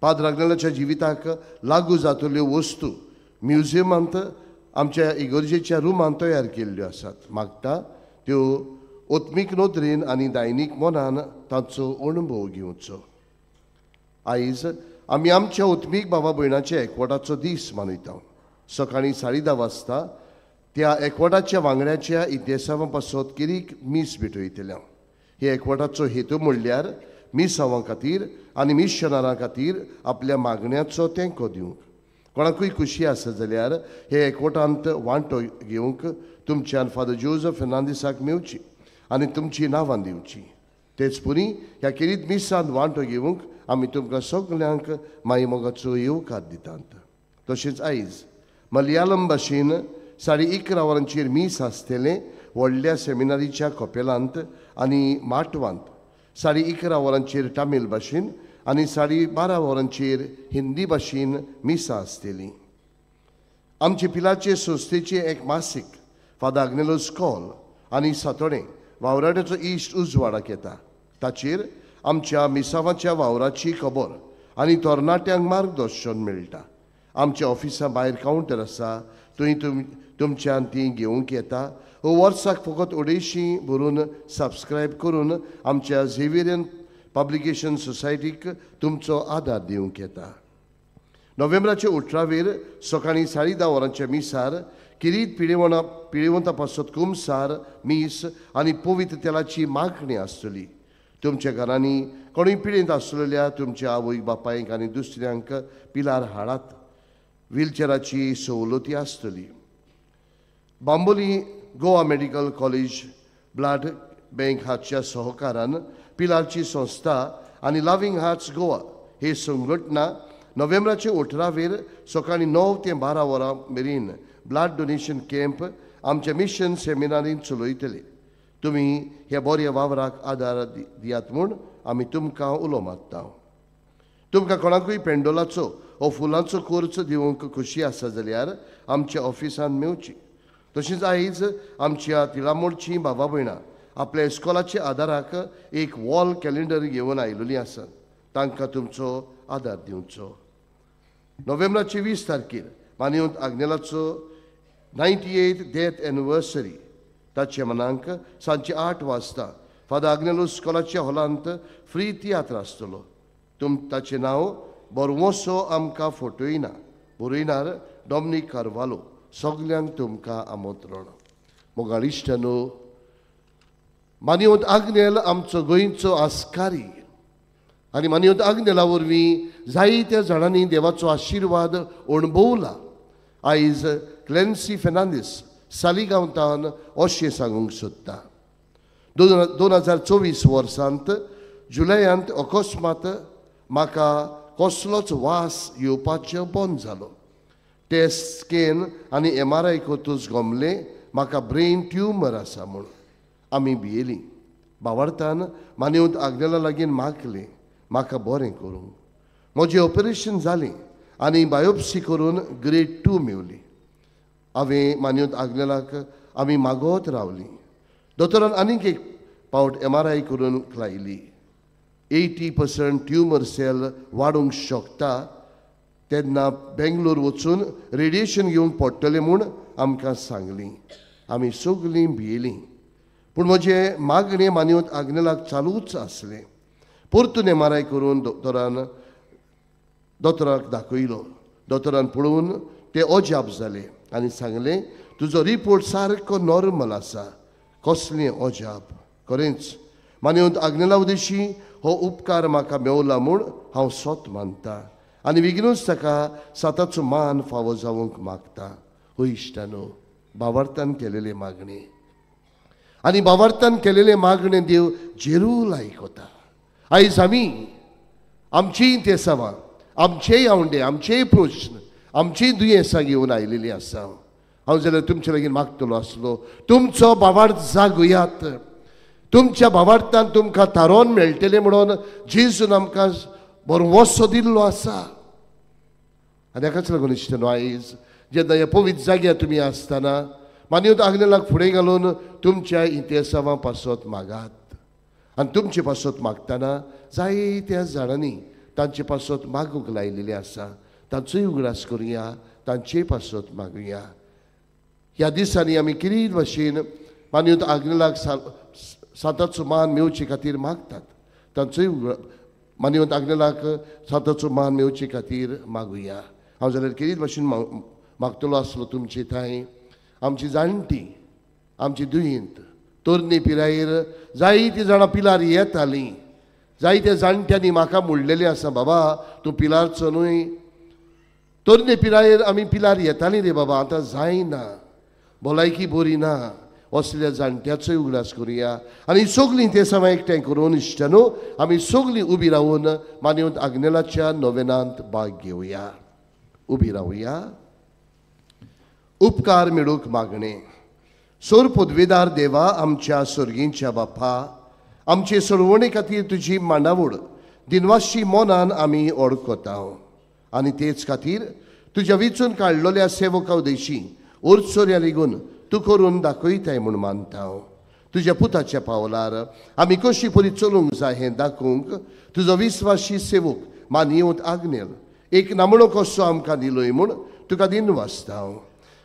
[SPEAKER 12] पाद्र आग्नेलाच्या जिविताक लागू जातल्यो वस्तू म्युझियमांत आमच्या इगर्जेच्या रुमांत तयार केल्ल्यो आसात. मागता त्यो ओत्मीक नदरेन आनी दैनीक मनान तांचो अणभव घेवचो. आयज आमी आमच्या ओत्मीक बाबा भयणाच्या एकवटाचो दीस मनयता. सकाळीं 10:30 वाजता त्या एकवटाच्या वांगड्याच्या इतिहासां पासत केरीक मीस भेटयतले. हे एकवटाचो हेतू म्हणल्यार मिसांवां खातीर आनी मिशनरां खातीर आपल्या मागण्याचो तेंको दिवंक. कोणाकूय खुशी आसा जाल्यार हे एकवटांत वांटो घेवंक तुमच्यान फादर जोजफ फेर्नांदीसाक मेवची आनी तुमची नांवां दिवची. तेच पुरी ह्या खेरीत मिसांत वांटो घेवंक आमी तुमकां सगल्यांक माई मोगाचो येवकार दितात. तशेंच आयज मलयालम भाशेन 11:30 वरांचेर मीस आसतलें व्हडल्या सेमिनारीच्या कपेलांत आनी माटवांत 11:30 वरांचेर तामील भाशेन आनी 12:30 वरांचेर हिंदी भाशेन मिसां आसतलीं. आमचे पिलाचे संस्थेचें एक मासीक फादर आग्नेलोस कॉल आनी सातोडें वावराड्याचो इश्ट उजवाडाक येता. ताचेर आमच्या मिसावाच्या वावराची खबर आनी तरणाट्यांक मार्गदर्शन मेळटा. आमच्या ऑफिसा भायर कावंटर आसा, थंय तुमच्यान ती घेवंक येता. वर्साक फकत 250 भरून सबस्क्रायब करून आमच्या झेवियरियन पब्लिकेशन सोसायटीक तुमचो आदार दिवंक येता. नोव्हेंबराचे 18वेर सकाळीं 10:30 वरांच्या मिसार किरीत पिळेवंता पासत कुमसार मीस आनी पवित्र तेलाची मागणी आसतली. तुमच्या घरांनी कोणूय पिळेंत आसलेल्या तुमच्या आवय बापायक आनी दुसऱ्यांक पिलार हाडात. व्हीलचेराची सवलती आसतली. Bambolim Goa medical college blood bank हाच्या सहकारान पिलारची संस्था आनी लव्हिंग हार्ट्स गोवा ही संघटना नोव्हेंबराचे 18वेर सकाळीं 9 ते 12 वरां मेरेन ब्लड डोनेशन कॅम्प आमच्या मिशन सेमिनारींत चलयतले. तुमी ह्या बऱ्या वावराक आदार दियात म्हूण आमी तुमकां उलो मारता. तुमकां कोणाकूय पेंडोलाचो वो फुलांचो कोर्स दिवंक खोशी आसा जाल्यार आमच्या ऑफिसान मेवची. तशेंच आयज आमच्या तिळामोडची बाबा भयणां आपल्या इस्कॉलाच्या आदाराक एक वॉल कॅलेंडर घेवन आयिल्लीं आसात, तांकां तुमचो आदार दिवचो. नोव्हेंबराचे 20 तारखेर मानवत आग्नेलाचो 98th death anniversary ताचे मनांक सांजचे 8 वाजता फादर आग्नेलो स्कॉलाच्या हॉलांत फ्री तियात्र आसतलो. ताचें नांव बरवोसो आमकां फोटोयना, बरयणार डॉमनीक कार्वालो. सगल्यांक तुमकां आमंत्रण. मोगाळ इश्टानो, मानवत आग्नेल आमचो गोंयचो आस्कारी आनी मानवत आग्नेला वरवीं जायत्या जाणांनी देवाचो आशिर्वाद अणभवला. आयज क्लेन्सी फेर्नांदीस सालिगांवतान अशें सांगूंक सोदता. 2024 वर्सांत जुलयांत अकस्मात म्हाका कसलोच वास येवपाचो बंद जालो. टेस्ट स्कॅन आनी MRI करतूच गमलें म्हाका ब्रेन ट्युमर आसा म्हूण. आमी भियेलीं. बावार्थान मानवत आग्नेला लागीं मागलें, म्हाका बरें करूंक. म्हजें ऑपरेशन जालें आनी बायोप्सी करून ग्रेड 2 मेवली. हांवें मान्योत आग्नेलाक आमी मागत रावलीं. दोतोरान आनीक एक पावट MRI करून लायली. 80% ट्युमर सेल वाडूंक शकता तेन्ना बेंगलोर वचून रेडिएशन घेवंक पडटलें म्हूण आमकां सांगली. आमी सगलीं भियेलीं. पूण म्हजें मागणें मान्योत आग्नेलाक चालूच आसलें. परतून MRI करून दोतोराक दाखयलो. दोतोरान पळोवन ते अजाप जाले आनी सांगलें, तुजो रिपोर्ट सारको नॉर्मल आसा. कसलें अजाप! खरेंच मान्योत आग्नेला उदेशी हो उपकार म्हाका मेवला म्हूण हांव सोत मानता आनी बेगीनूच ताका साताचो मान फावो जावंक मागता. हो इश्टानो, भावार्थान केलेले मागणें आनी भावार्थान केलेले मागणें देव जेरूल आयकता. आयज आमी आमचीय तेसावां, आमचेय आवंडे, आमचेय प्रश्न, आमचीय दुयेंसां घेवन आयलेलीं आसा. हांव जाल्यार तुमचे लागीं मागतलो आसलो, तुमचो भावार्थ जागयात. तुमच्या भावार्थान तुमकां थारोवन मेळटलें म्हणून जेजून आमकां बरो वसो दिल्लो आसा. आनी हाकाच लागून इश्टानो, आयज जेन्ना ह्या पवित्र जाग्यार तुमी आसतना मान्योत आग्नेलाक फुडें घालून तुमच्या इतिहासां पासत मागात. आनी तुमचे पासत मागतना जायत्या जाणांनी तांचे पासत मागूंक लायलेलें आसा. तांचोय उगडास करुया, तांचेय पासत मागुया. ह्या दिसांनी आमी किरीट भाशेन मान्योत आग्नेलाक साताचो मान मेवचे खातीर मागतात. तांचोय मान्योत आग्नेलाक साताचो मान मेवचे खातीर मागुया. हांव जाल्यार किरीट भाशेन मागतलो आसलो तुमचे थंय आमची जाणटी, आमची दुयेंत, तरणी पिरायेर जायतीं जाणां पिलार येतालीं. जायत्या जाणट्यांनी म्हाका म्हणलेलें आसा, बाबा तूं पिलारचो न्हय. तरणे पिरायेर आमी पिलार येतालीं रे बाबा, आतां जायना, भलायकी बरी ना. असल्या जाणट्याचोय उगडास करुया आनी सगलीं ते समा एकठांय करून इश्टानो आमी सगलीं उबी रावून मान्योत आग्नेलाच्या नोवेनांत भाग घेवया. उबी रावया. उपकार मेळूंक मागणें. सोर पदवेदार देवा, आमच्या सर्गींच्या बापा, आमचे सोडवणे खातीर तुजी मांडावळ दिनवाशी मनान आमी ओळखता आनी तेच खातीर तुज्या विचून काडलेल्या सेवका उदेशी ओरचोऱ्या लेगून तूं करून दाखयताय म्हूण मानता. तुज्या पुताच्या पावलार आमी कशी परी चलूंक जाय हें दाखोवंक तुजो विस्वाशी सेवक मानयेवंत आग्नेल एक नामणो कसो आमकां दिलोय म्हूण तुका दिनवासता.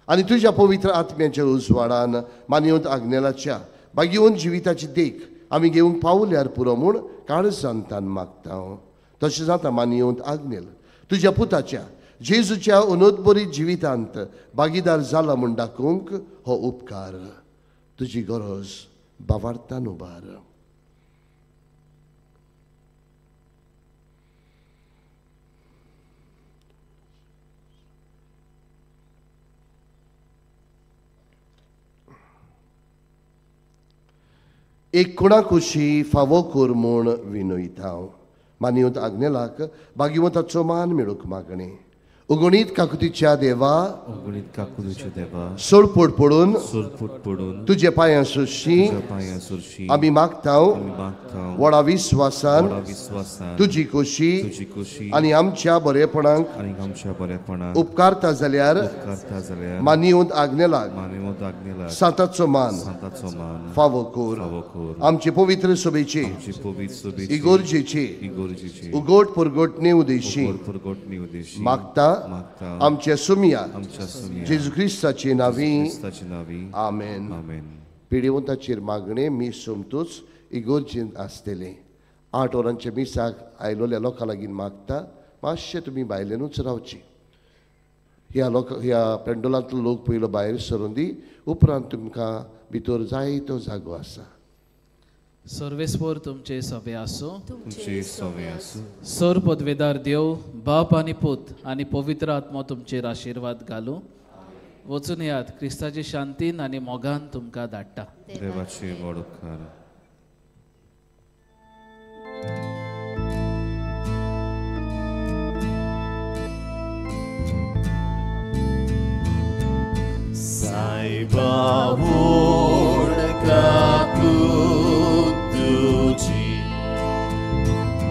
[SPEAKER 12] आनी तुज्या पवित्र आत्म्याच्या उजवाडान मानयेवंत आग्नेलाच्या बागेवन जिविताची देख आमी घेवंक पावल्यार पुरो म्हूण काळजांतान मागता. तशें जाता मानयेवंत आग्नेल तुज्या पुताच्या जेजूच्या अनोदबरी जिवितांत भागीदार जाला म्हूण दाखोवंक हो उपकार तुजी गरज भावार्थान उबार. एक कोणा कुशी फावो कर म्हूण विनयता. मानयेवंत आग्नेलाक भाग्यवंताचो मान मेळूंक मागणें. उगणीत काकुतीच्या देवा,
[SPEAKER 10] उगणीत काकुतीच्या देवा,
[SPEAKER 12] सोडपोट पडून,
[SPEAKER 10] सोडपोट पडून
[SPEAKER 12] तुजे पांयां सुरशी,
[SPEAKER 10] पांयां सुरशी
[SPEAKER 12] आमी मागता व्हडा विस्वासान तुजी खोशी
[SPEAKER 10] तुजी खोशी
[SPEAKER 12] आनी आमच्या बरेपणाक
[SPEAKER 10] आनी आमच्या बरेपणाक
[SPEAKER 12] उपकारता जाल्यार मानयेवंत आग्नेलाक
[SPEAKER 10] मानयेवंत आग्नेलाक
[SPEAKER 12] सांताचो मान
[SPEAKER 10] सांताचो मान
[SPEAKER 12] फावो कर. आमचे पवित्र सभेचे इगोर्जेचे
[SPEAKER 10] इगोर्जेचे
[SPEAKER 12] उगोट परगोटणे उदेशी
[SPEAKER 10] परगोटणे उदेशी
[SPEAKER 12] मागता आमच्या सुमिया जेजू क्रिस्ताचे नांवी. आमेन. पिडेवंताचेर मागणें मीस सोमतूच इगोर्जेंत आसतलें. 8 वरांच्या मिसाक आयलोल्या लोकां लागीं मागता मातशें तुमी भायल्यानूच रावची. ह्या लोक ह्या पेंडोलांतलो लोक पयलो भायर सरून दी, उपरांत तुमकां भितर जायतो जागो आसा.
[SPEAKER 2] सर्वेस्पोर तुमचे सवे आसूं.
[SPEAKER 10] तुमचे सवे आसूं.
[SPEAKER 2] सर पदवेदार देव बाप आनी पूत आनी पवित्र आत्मो तुमचेर आशिर्वाद घालूं. वचून येयात, क्रिस्ताची शांतीन आनी मोगान तुमकां धाडटा.
[SPEAKER 10] देवाचे व्हड उपकार.
[SPEAKER 1] सायबा व्हड काकूत तुजी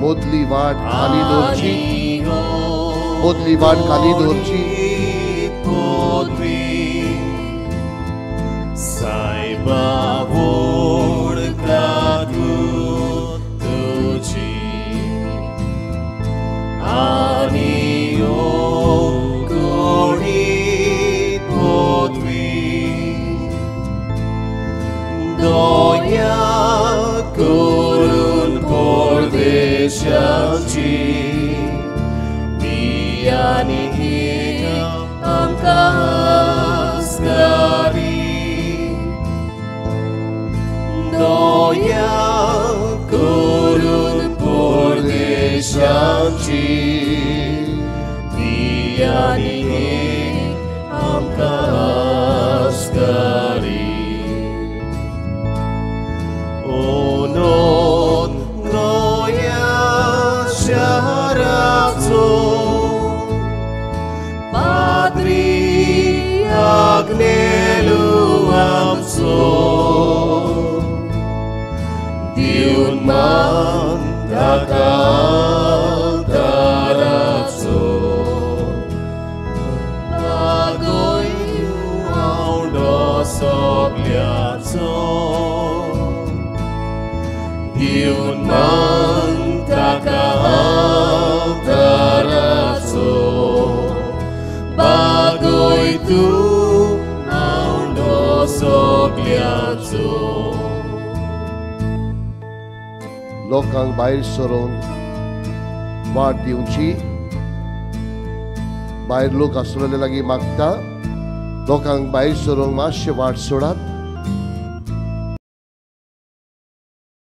[SPEAKER 12] मोदली वाट खाली दवरची, मोदली वाट खाली दवरची.
[SPEAKER 1] सायबा व्हड काकूत तुजी आनी गोडी पदवी दया करून परदेशाची बियानी आमकां आस्कारी दया करून परदेशाची बियानी आमकां आस्कारी. ओनोत नव्या शहराचो पाद्री आग्नेलू आमचो दिवन मान ताका आल्ताराचो बागय आवडो सगल्याचो दिवन मान ताका आल्ताराचो बागय तूं आवडो सगल्याचो.
[SPEAKER 12] लोकांक भायर सरून वाट दिवची. भायर लोक आसलेले लागीं मागता, लोकांक भायर सरूंक मातशें वाट सोडात.